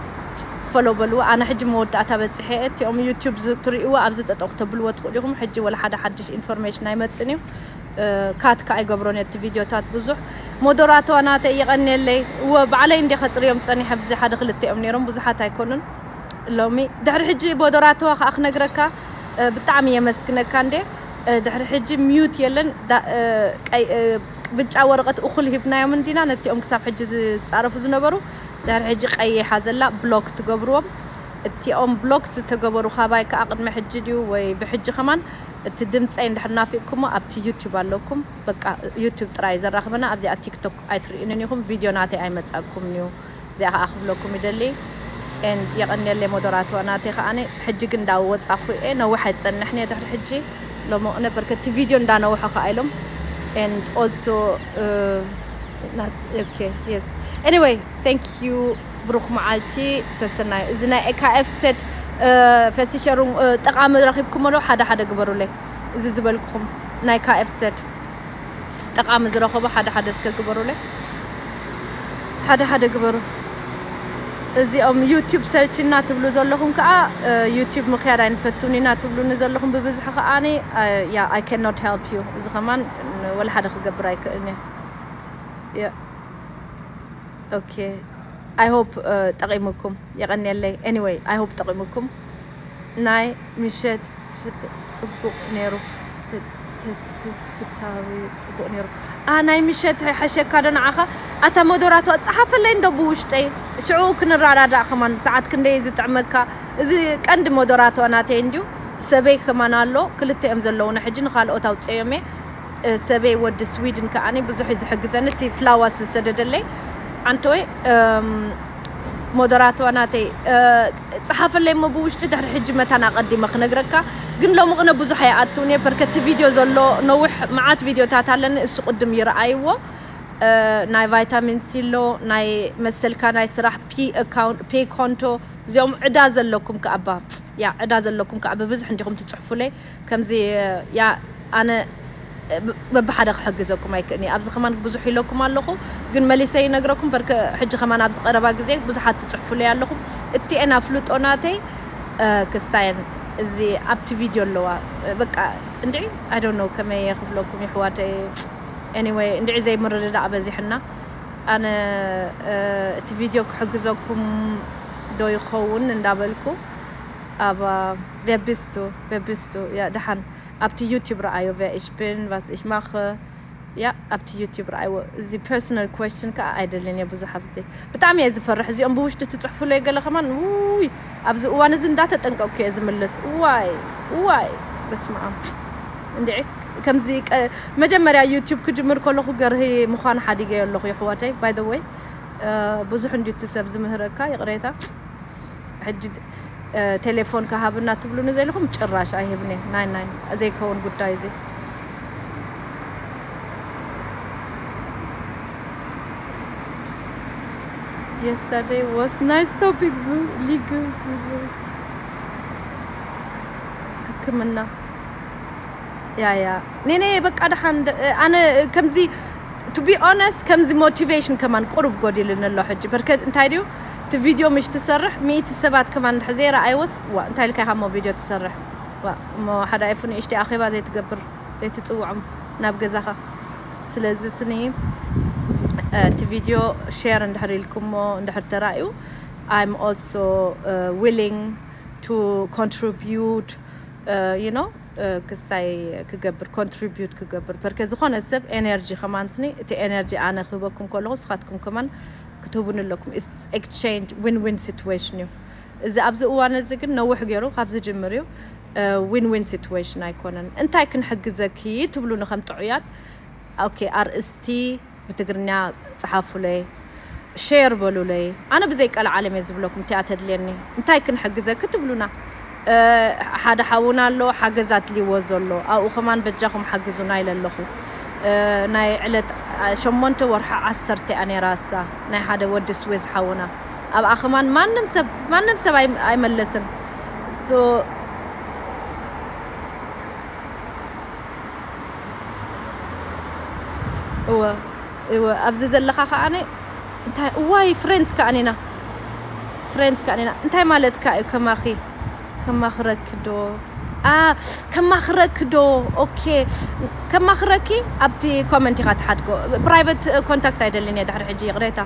ፎሎ በልዎ ኣነ ሕጂ መወዳእታ በፅሐ እቲኦም ዩቲዩብ ትርእይዎ ኣብዚ ጠጠው ክተብልዎ ትኽእሉ ኢኹም። ሕጂ ወላ ሓደ ሓድሽ ኢንፎርሜሽን ኣይመፅን እዩ። ካት ከዓ ኣይገብሮን እቲ ቪድዮታት ብዙሕ። ሞደራተዋ ናተይ የቐንየለይ። እወ ባዕለይ እንደ ከፅርዮም ፀኒሐ ብዚ ሓደ ክልተ እዮም ነይሮም ብዙሓት ኣይኮኑን። ሎሚ ድሕሪ ሕጂ ሞደራተዋ ከዓ ክነግረካ ብጣዕሚ የመስግነካ እንደ ድሕሪ ሕጂ ሚዩት የለን። ብጫ ወረቐት እኹል ሂብናዮም እንዲና ነቲኦም ክሳብ ሕጂ ዝፃረፉ ዝነበሩ ድሕሪ ሕጂ ቀይሓ ዘላ ብሎክ ትገብርዎም። እቲኦም ብሎክ ዝተገበሩ ካባይ ከዓ ቅድሚ ሕጂ ድዩ ወይ ብሕጂ ከማን እቲ ድምፀይ እንድሕር ናፊቕኩሞ ኣብቲ ዩቲዩብ ኣለኩም። በቃ ዩቲዩብ ጥራይ ዘራኽበና። ኣብዚኣ ቲክቶክ ኣይትርእዩንን ኢኹም፣ ቪድዮ ናተይ ኣይመጻኩም እዩ። እዚኣ ከዓ ክብለኩም ይደሊ። And የቐንየለይ ሞደራቶ ናተይ ከዓ። ሕጂ ግን እንዳወጻኹ እየ፣ ነዊሕ ኣይጸንሕን እየ ድሕሪ ሕጂ። ሎሚ ቅነ በርከቲ ቪድዮ እንዳነውሖ ከዓ ኢሎም። And also okay, yes, anyway, thank you። ብሩኽ መዓልቲ ሰሰናዩ። እዚ ናይ ኤካኤፍ ሴት ፈሲሸሩን ጠቓሚ ረኺብኩሞ ዶ? ሓደ ሓደ ግበሩለይ። እዚ ዝበልኩኹም ናይ ካኤፍ ሴት ጠቓሚ ዝረኸቦ ሓደ ሓደ እስከ ግበሩለይ። ሓደ ሓደ ግበሩ። እዚኦም ዩቲዩብ ሰልችና ትብሉ ዘለኹም ከዓ ዩቲዩብ ምኽያድ ኣይንፈቱን ኢና ትብሉኒ ዘለኹም ብብዝሒ ከዓኒ፣ yeah, I cannot help you። እዚ ከማን ወላ ሓደ ክገብር ኣይክእልን እየ። Yeah. Okay, I hope ጠቂሙኩም። የቐንየለይ። Anyway, I hope ጠቂሙኩም። ናይ ምሸት ፍት- ጽቡቕ ነይሩ። ት- ት- ት- ፍታዊ ጽቡቕ ነይሩ። ኣ ናይ ምሸት ሓሸካ ዶ ንዓኻ? ኣታ ሞደራቶ ጸሓፈለይ እንዶ ብውሽጠይ። ሽዑ ክንረዳዳእ ከማን ሰዓት ክንደይ ዝጥዕመካ። እዚ ቀንዲ ሞደራቶ ናተይ እንድዩ። ሰበይ ከማን ኣሎ፣ ክልተ እዮም ዘለውና ሕጂ፣ ንኻልኦት ኣውፅኦም እየ። ሰበይ ወዲ ስዊድን ከዓኒ ብዙሕ እዩ ዝሕግዘኒ፣ እቲ ፍላዋስ ዝሰደደለይ። ኣንተወይ ሞደራቶ ናተይ ጸሓፈለይ እሞ ብውሽጢ ድሕሪ ሕጂ መታን ኣቐዲመ ክነግረካ። ግን ሎሚ ቅነ ብዙሕ ኣይኣትውን እየ፣ በርከቲ ቪድዮ ዘሎ ነዊሕ መዓት ቪድዮታት ኣለኒ፣ እሱ ቅድም ይረኣይዎ። ናይ ቫይታሚን ሲ ኣሎ፣ ናይ መሰልካ ናይ ስራሕ ፒ ኣካውንት ፔ ኮንቶ፣ እዚኦም ዕዳ ዘለኩም ከኣባ ያ ዕዳ ዘለኩም ከዓ ብብዝሕ እንዲኹም ትፅሕፉለይ። ከምዚ ያ ኣነ በብሓደ ክሕግዘኩም ኣይክእልኒ። ኣብዚ ከማን ብዙሕ ኢለኩም ኣለኹ፣ ግን መሊሰ ይነግረኩም። በርከ ሕጂ ከማን ኣብዚ ቀረባ ግዜ ብዙሓት ትፅሕፉለይ ኣለኹም። እቲኤን ኣፍልጦ ናተይ ክስታየን እዚ ኣብቲ ቪድዮ ኣለዋ። በቃ እንድዒ ኣይ ዶንት ኖ ከመይ እየ ክብለኩም ይሕዋተይ። Anyway እንድዒ ዘይምርድዳእ በዚሕና። ኣነ እቲ ቪድዮ ክሕግዘኩም ዶ ይኸውን እንዳበልኩ ኣብ wer bist du? Wer bist du? ያ ደሓን ኣብቲ ዩቲዩብ ረኣዮ። Wer ich bin, was ich mache. ያ ኣብቲ ዩቲዩብ ረኣይዎ። እዚ ፐርሰናል ኩዌስችን ከዓ ኣይደልን እየ ብዙሕ ኣብዚ። ብጣዕሚ እየ ዝፈርሕ እዚኦም ብውሽጢ ትፅሕፉለይ ገለ ከማን። ውይ ኣብዚ እዋን እዚ እንዳተጠንቀቅኩ እየ ዝምልስ። ዋይ ዋይ በስመ ኣብ እንድዒ ከምዚ ቀ- መጀመርያ ዩቲዩብ ክጅምር ከለኹ ገርሂ ምዃን ሓዲገዮ ኣለኹ ይሕዋተይ። By the way ብዙሕ እንድዩ እቲ ሰብ ዝምህረካ ይቕሬታ። ሕጂ ቴሌፎን ከሃብና ትብሉኒ ዘለኹም ጭራሽ ኣይህብን እየ። ናይ ናይ ዘይከውን ጉዳይ እዚ። Yesterday was nice topic. Legal ህክምና ያ ያ ኔኔ በቃ ደሓን ኣነ ከምዚ to be honest ከምዚ ሞቲቬሽን ከማን ቁሩብ ጎዲልኒ ኣሎ ሕጂ። በርከ እንታይ ድዩ እቲ ቪድዮ ምሽ ትሰርሕ ሚእቲ ሰባት ከማን እንድሕር ዘይረኣይዎስ ዋ እንታይ ኢልካ ኢኻ እሞ ቪድዮ ትሰርሕ? ዋ እሞ ሓደ ኣይፉ ንእሽተይ ኣኼባ ዘይትገብር ዘይትፅውዖም ናብ ገዛኻ። ስለዚ ስኒ እቲ ቪድዮ ሼር እንድሕር ኢልኩሞ እንድሕር ተራእዩ I'm also willing to contribute you know ክስታይ ክገብር ኮንትሪቢዩት ክገብር በርከ ዝኾነ ሰብ ኤነርጂ ከማን ስኒ እቲ ኤነርጂ ኣነ ክህበኩም ከለኹ ስኻትኩም ከማን ክትህቡን ኣለኩም። Exchange win win situation እዩ እዚ ኣብዚ እዋን እዚ ግን ነውሕ ገይሩ ካብ ዝጅምር እዩ። ዊን ዊን ሲትዌሽን ኣይኮነን። እንታይ ክንሕግዘኪ ትብሉኒ ከም ጥዑያት። ኦኬ ኣርእስቲ ብትግርኛ ጸሓፉለይ፣ ሼር በሉለይ። ኣነ ብዘይ ቀልዓለም እየ ዝብለኩም እቲኣ ተድልየኒ። እንታይ ክንሕግዘኪ ትብሉና። ሓደ ሓውና ኣሎ ሓገዝ ኣድልይዎ ዘሎ ኣብኡ ከማን በጃኹም ሓግዙና ኢለ ኣለኹ። ናይ ዕለት ሸሞንተ ወርሒ ዓሰርተ እያ ነይራ እሳ ናይ ሓደ ወዲ ስዊዝ ሓውና ኣብኣ ከማን ማንም ሰብ ማንም ሰብ ኣይመለስን። እወ እወ ኣብዚ ዘለኻ ከዓነ እንታይ እዋይ ፍሬንድስ ከዓኔና ፍሬንድስ ከዓኔና እንታይ ማለትካ እዩ ከማኺ ከማኽረኪ ዶ ከማኽረኪ ዶ ኦኬ ከማኽረኪ ኣብቲ ኮመንት ኢኻ ትሓድጎ። ፕራይቨት ኮንታክት ኣይደልን እየ ድሕሪ ሕጂ ይቕሬታ።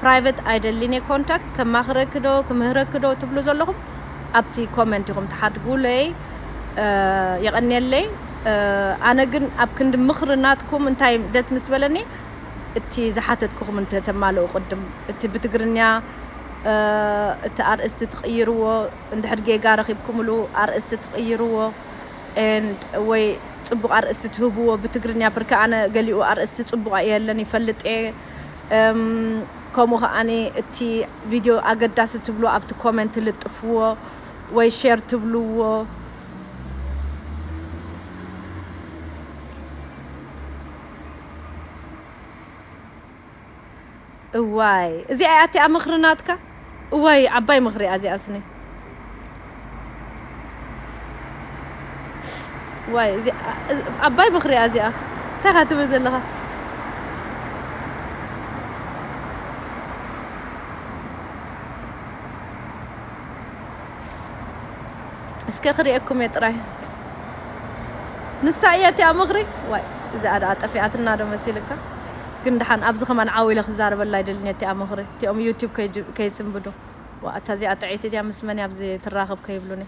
ፕራይቨት ኣይደልን እየ ኮንታክት ከማኽረኪ ዶ ክምህረኪ ዶ ትብሉ ዘለኹም ኣብቲ ኮመንት ኢኹም ትሓድጉለይ። የቐንየለይ። ኣነ ግን ኣብ ክንዲ ምኽሪ ናትኩም እንታይ ደስ ምስ በለኒ እቲ ዝሓተትኩኹም እንተተማልኡ ቅድም እቲ ብትግርኛ እቲ ኣርእስቲ ትቕይርዎ እንድሕር ጌጋ ረኺብኩምሉ ኣርእስቲ ትቕይርዎ። and ወይ ጽቡቕ ኣርእስቲ ትህብዎ ብትግርኛ፣ ብርክ ኣነ ገሊኡ ኣርእስቲ ጽቡቕ የለን ይፈልጥ እየ። እም፣ ከምኡ ከዓኒ እቲ ቪድዮ ኣገዳሲ ትብሎ ኣብቲ ኮመንት ልጥፍዎ ወይ ሼር ትብልዎ። እዋይ፣ እዚኣ እያ እቲኣ ምኽሪ ናትካ? እዋይ፣ ዓባይ ምኽሪ እያ እዚኣ ስኒ። ዋይ፣ እዚኣ፣ ዓባይ ምኽሪ እያ እዚኣ። እንታይ ኢኻ ትብል ዘለኻ? እስከ ክርእየኩም እየ ጥራይ። ንሳ እያ እቲኣ ምኽሪ? ዋይ፣ እዚኣ ደኣ ጠፊኣትና ዶ መሲልካ? ግን ደሓን ኣብዚ ከማን ዓው ኢለ ክዛረበላ ኣይደልን እየ እቲኣ ምኽሪ። እቲኦም ዩቲዩብ ከይጅ-፣ ከይስንብዱ። ዋ፣ እታ እዚኣ ጥዕይቲ ድያ ምስ መን እያ ኣብዚ ትራኸብ ከይብሉኒ።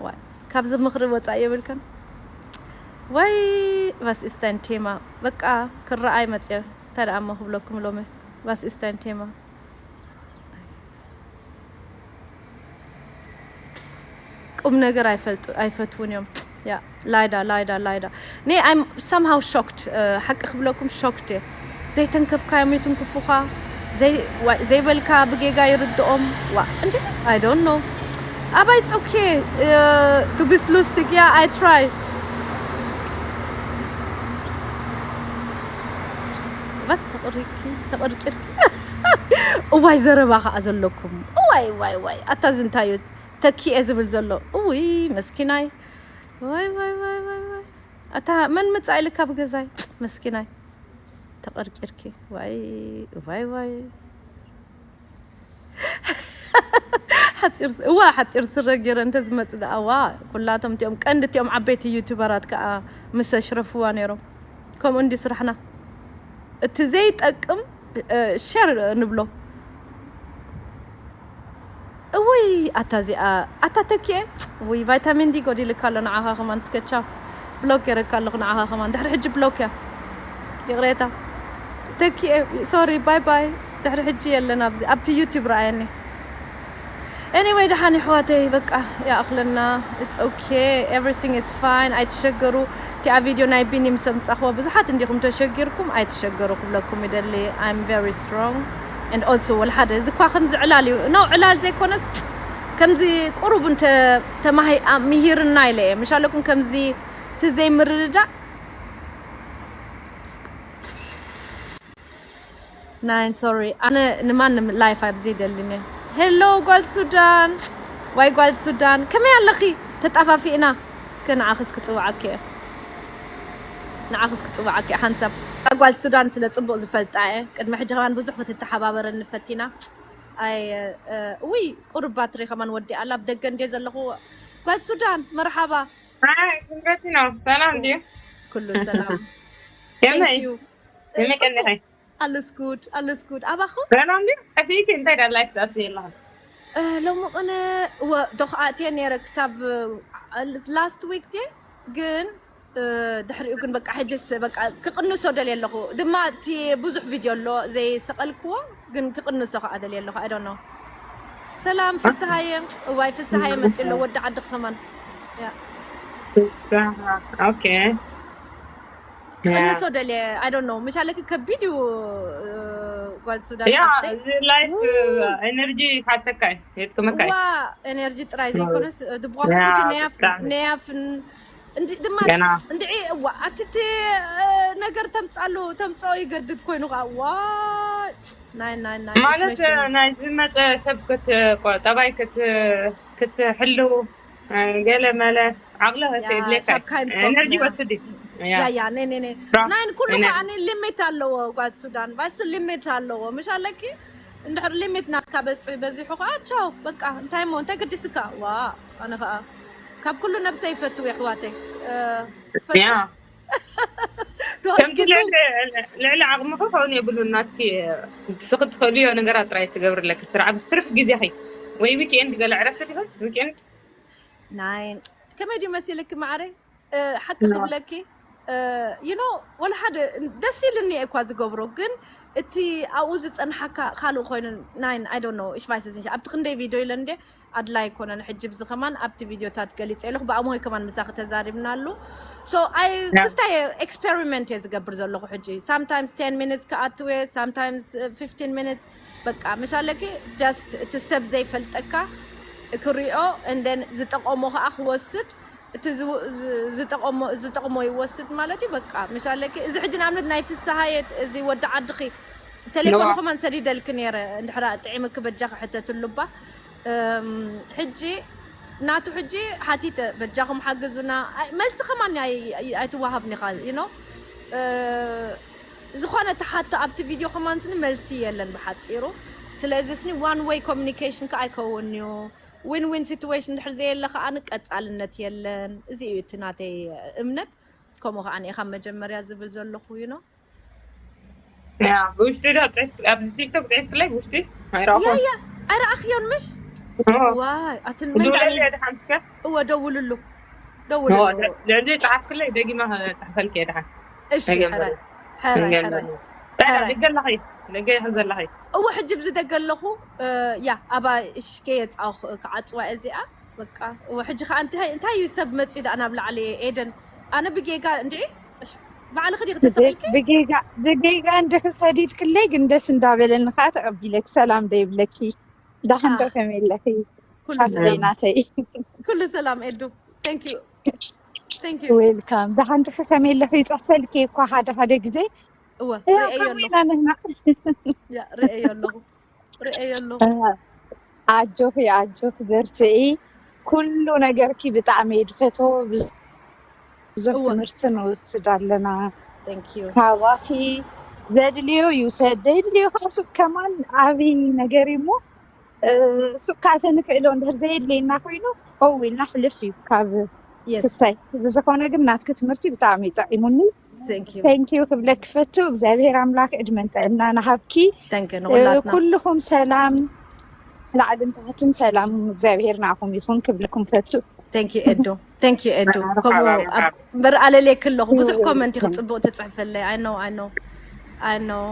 ዋይ፣ ካብዚ ምኽሪ ወጻኢ የብልከን። ዋይ፣ was ist dein Thema? በቃ ክረኣይ መጽየ። እንታይ ደኣ እሞ ክብለኩም ሎሚ? Was ist dein Thema? ቁም ነገር ኣይፈልጡ-፣ ኣይፈትውን እዮም። ያ፣ ላይዳ፣ ላይዳ፣ ላይዳ። እኔ I'm somehow shocked፣ እ፣ ሓቂ ክብለኩም ሾክድ እየ። ዘይተንከፍካዮም ይትንክፉኻ፣ ዘይ-፣ ዋ-፣ ዘይበልካ ብጌጋ ይርድኦም። ዋ፣ እንዴ፣ I don't know። ኣባይ፣ it's okay፣ እ፣ to be lustig፣ ያ፣ I try። በስ ተቕሪኪ፣ ተቐርቂርኪ። እዋይ፣ ዘረባ ኸዓ ዘለኩም። እዋይ፣ እዋይ፣ እዋይ። ኣታ እዚ እንታይ እዩ? ተኪኤ ዝብል ዘሎ። እውይ፣ መስኪናይ። ዋይ፣ ዋይ፣ ዋይ፣ ዋይ፣ ዋይ። ኣታ መን መጻ ኢልካ ብገዛይ? መስኪናይ። ተቐርቂርኪ። ዋይ፣ ዋይ፣ ዋይ። ሓጺር ስ-፣ እዋ፣ ሓጺር ስረ ገይረ እንተ ዝመጽእ ደኣ፣ ዋ፣ ኩላቶም እቲኦም ቀንዲ እቲኦም ዓበይቲ ዩቱበራት ከኣ ምስ ኣሽረፍዋ ነይሮም። ከምኡ እንዲ ስራሕና። እቲ ዘይጠቅም፣ እ፣ ሸር ንብሎ። እውይ፣ ኣታ እዚኣ፣ ኣታ ተኪኤ፣ ውይ፣ ቫይታሚን ዲ ጎዲልካ ኣሎ ንዓኻ ከማን። እስከ ቻው። ብሎክ ገይረካ ኣለኹ ንዓኻ ከማን። ድሕሪ ሕጂ ብሎክ እያ። ይቕሬታ። ተኪኤ፣ ሶሪ፣ ባይ ባይ። ድሕሪ ሕጂ የለን ኣብዚ፣ ኣብቲ ዩቲዩብ ረኣየኒ። ኤኒወይ፣ ደሓን የሕዋተይ፣ በቃ ይኣኽለና። It's okay, everything is fine። ኣይትሸገሩ። እቲኣ ቪድዮ ናይ ቢኒ ምስ ኣምጻኽዎ ብዙሓት እንዲኹም ተሸጊርኩም፣ ኣይትሸገሩ ክብለኩም ይደሊ። I'm very strong and also ወላ ሓደ፣ እዚ እኳ ከምዚ ዕላል እዩ። ኖ፣ ዕላል ዘይኮነስ ከምዚ ቁሩብ እንተ ተማሂ-፣ ኣ-፣ ምሂርና ኢለ እየ። ምሽ ኣለኩም ከምዚ እቲ ዘይምርድዳእ። ናይን፣ ሶሪ፣ ኣነ ንማንም ላይፍ ኣብዚ ደልኒ። ሄሎ ጓል ሱዳን፣ ዋይ ጓል ሱዳን፣ ከመይ ኣለኺ? ተጣፋፊእና። እስከ ንዓኽስ ክጽውዓኪ እየ። ንዓኽስ ክጽውዓኪ እየ ሓንሳብ። ጓል ሱዳን ስለ ጽቡቕ ዝፈልጣ እየ። ቅድሚ ሕጂ ከማን ብዙሕ ክትተሓባበረኒ ፈቲና። ኣይ፣ እ፣ ውይ፣ ቁሩብ ባትሪ ከማን ወዲኣ ኣላ። ኣብ ደገ እንድየ ዘለኹ። ጓል ሱዳን፣ መርሓባ። ሃይ፣ ስምረቲ ነው። ሰላም ድዩ? ኩሉ ሰላም። ከመይ? Thank you። ከመይ ቀኒኺ? Alles gut፣ alles gut። ኣባኹም? ሰላም ድዩ? ጠፊእኪ እንታይ ደኣ ላይፍ ትኣትዊ ኣለኺ? እ፣ ሎሚ ቅነ ወ-፣ ዶ ክኣትየ ነይረ ክሳብ፣ እ፣ ላስት ዊክ ድየ፣ ግን፣ እ፣ ድሕሪኡ ግን በቃ ሕጅስ በቃ ክቕንሶ ደልየ ኣለኹ። ድማ እቲ ብዙሕ ቪድዮ ኣሎ ዘይሰቐልክዎ፣ ግን ክቕንሶ ከኣ ደልየ ኣለኹ። I don't know። ሰላም ፍስሃየ። እዋይ ፍስሃየ መጺኡ ኣሎ፣ ወዲ ዓዲ ከማን። ያ። ፍስሃ፣ ኦኬ። ክቕንሶ ደልየ፣ I don't know። ምሽ ኣለኪ ከቢድ እዩ፣ እ፣ ጓል ሱዳን ያ፣ ሓፍተይ። እዚ ላይፍ ው። ኤነርጂ ይሓተካ እዩ፣ የጥቅመካ እዩ። ዋ፣ ኤነርጂ ጥራይ ዘይኮነስ፣ እ፣ ድብዋስ ያ፣ ኩቲ ነያፍ-፣ ብጣዕሚ። ነያፍን እንዲ-፣ ድማ ገና። እንድዒ፣ እዋ፣ ኣቲ እቲ፣ እ፣ ነገር ተምጻሉ፣ ተምጽኦ ይገድድ ኮይኑ ኸኣ፣ ዋ፣ ናይ፣ ናይ፣ ናይ፣ ማለት፣ መሽመሽ ጀመር። ናይ ዝመጸ ሰብ ክት-፣ ቆ-፣ ጠባይ ክት-፣ ክትሕልው፣ እ፣ ገለ መለ ዓቕሊ ያ፣ ከይድልየካ እዩ። ካብ ካይን ኤነርጂ ኮክ ወስድ እዩ። ያ። ያ፣ ያ፣ ኔ፣ ኔ፣ ኔ። ራ-፣ ናይን ኩሉ ኔ፣ ኔ። ከኣ ኒ ሊሚት ኣለዎ፣ ጓል ሱዳን። ባሱ ሊሚት ኣለዎ። ምሽ ኣለኪ? እንድሕር ሊሚት ናትካ በጽሑ፣ በዚሑ ከኣ ቻው። በቃ፣ እንታይ እሞ፣ እንታይ ግዲስካ? ዋ፣ ኣነ ከኣ ካብ ኩሉ ነብሰይ ይፈትው፣ የሕዋተይ። እ፣ ይፈትው። ያ። ዶ ከምቲ ኣስኪሉ? ልዕሊ፣ ልዕሊ ዓቕምኺ ክኸውን የብሉን። ናትኪ፣ እ፣ ንስኺ ትኽእልዮ ነገራት ጥራይ ትገብሪ ኣለኪ። ስራሕ፣ ኣብ ትርፊ ግዜኺ ወይ ዊክኤንድ ገለ ዕረፍቲ ዲኹም? ዊክኤንድ? ናይ፣ ከመይ ድዩ መሲልኪ ማዕረይ? እ፣ ሓቂ ኖ። ክብለኪ፣ እ፣ you know፣ ወላ ሓደ ደስ ኢልኒ እየ እኳ ዝገብሮ፣ ግን እቲ ኣብኡ ዝጸንሓካ ካልእ ኮይኑ፣ ናይ፣ I don't know፣ ich weiß es nicht፣ ኣብቲ ክንደይ ቪድዮ ኢለ እንዴ፣ ኣድላይ ኣይኮነን። ሕጂ ብዚ ከማን ኣብቲ ቪድዮታት ገሊፀ ኣለኹ፣ ብኣሞይ ከማን ምሳኺ ተዛሪብናሉ። So ኣይ ክስታይ ኤክስፐሪመንት እየ ዝገብር ዘለኹ። ሕጂ sometimes ten minutes ክኣትው እየ፣ sometimes fifteen minutes። በቃ ምሽ ኣለኪ፣ just እቲ ሰብ ዘይፈልጠካ ክሪኦ፣ and then ዝጠቐሞ ከዓ ክወስድ፣ እቲ ዝው- ዝ- ዝጠቐሞ ዝጠቕሞ ይወስድ ማለት እዩ። በቃ ምሽ ኣለኪ፣ እዚ ሕጂ ንኣብነት ናይ ፍስሃየ፣ እዚ ወዲ ዓድኺ ቴሌፎን ንዋ- ከማን ሰዲደልኪ ነይረ፣ እንድሕራ ጥዒምኪ በጃኺ ሕተትሉ እባ። እም፣ ሕጂ ናቱ ሕጂ ሓቲተ፣ በጃኹም ሓግዙና። ኣይ- መልሲ ከማን ኣይ- ኣይ- ኣይትወሃብን ኢኻ you know። ዝኾነ ተሓቶ ኣብቲ ቪድዮ ከማን ስኒ መልሲ የለን ብሓፂሩ። ስለዚ ስኒ one way communication ከ ኣይከውን እዩ። Win win situation ድሕር ዘየለ ከኣ ቀጻልነት የለን። እዚ እዩ እቲ ናተይ እምነት። ከምኡ ከኣ እየ ካብ መጀመርያ ዝብል ዘለኹ you know። ያ ብውሽጢ ዶ ጽሒፍ ኣብዚ ቲክቶክ ጽሒፍክለይ ብውሽጢ? ኣይረኣኹን። ያ ያ፣ ኣይረኣኽዮን ምሽ? ኦ፣ ዋይ ኣትን መን ክድውለለይ ዳኣ- እየ ድሓን እስከ? እወ ደውልሉ፣ ኦ፣ ደውልሉ። ደ- ደዚ ጸሓፍክለይ ደጊማ ክጽሕፈልኪ እየ ድሓን። እሺ ደገም ሕራይ በሉ። ሕራይ ደገም ሕራይ በሉ። ጠራ ሕራይ። ደገ ኣለኺ። ደገ ኢኺ ዘለኺ። እወ ሕጂ ብዚ ደገ ኣለኹ። እ፣ ያ ኣባ እሽ ከየጻኹ ክዓጽዋ እዚኣ በቃ። እወ ሕጂ ከኣ እንታይ እንታይ እዩ ሰብ መጽዩ ደኣ ናብ ላዕሊ ኤደን? ኣነ ብጌጋ እንድዒ እሽ፣ ባዕልኺ ዲኺ ተሰቒልኪ? ብጌጋ ብጌጋ እንድኺ ሰዲድክለይ ግን ደስ እንዳበለኒ ከዓ ተቐቢለኪ ሰላም ዶ ይብለኪ። ዳሕን ዶ ኣህ፣ ከመይ ኣለኺ ኩሉ ሓፍተይ ሰላም ናተይ? ኩሉ ሰላም ኤዱ። Thank you thank you። ዌልካም። ዳሕን ድኺ ከመይ ኣለኺ? ይፅሕፈልኪ እኳ ሓደ ሓደ ግዜ እወ ያው ርእየዮ ከምኡ ኣለኹ። ኢና ንሕና። ያ ርእየዮ ኣለኹ ርእየዮ ኣለኹ። ኣጆኺ ኣጆኺ በርትዒ። ኩሉ ነገርኪ ብጣዕሚ እየ ዝፈትዎ። ብዙ- ብዙሕ እወ ትምህርቲ ንወስድ ኣለና Thank you። ካባኺ። ዘድልዮ ይውሰድ፣ ዘየድልዮ ከዓ ሱቅ ከማን ዓብዪ ነገር እዩ እሞ፣ እ፣ ሱቅ ከዓ ተንክእሎ እንድሕር ዘየድልየና ኮይኑ፣ ኦው ኢልና ሕልፍ እዩ ካብ Yes ክሳይ። ብዝኾነ ግን ናትኪ ትምህርቲ ብጣዕሚ እዩ ጠዒሙኒ። Thank you። Thank you ክብለኪ ፈቱ። እግዚኣብሔር ኣምላክ ዕድመን ጥዕናን ሃብኪ። Thank you እ፣ ንኹላትና። ኩልኹም ሰላም፣ ላዕልን ታሕትን ሰላም እግዚኣብሔር ንዓኹም ይኹን ክብለኩም ፈቱ። Thank you ኤዱ። Thank you ኤዱ። ከምኡ መርሓባ ኣብ መርሓባ። በሪ ኣለልየኪ ኣለኹ። ብዙሕ ይወ- ኮመንት ኢኺ ጽቡቕ ትጽሕፍለይ። I know I know I know።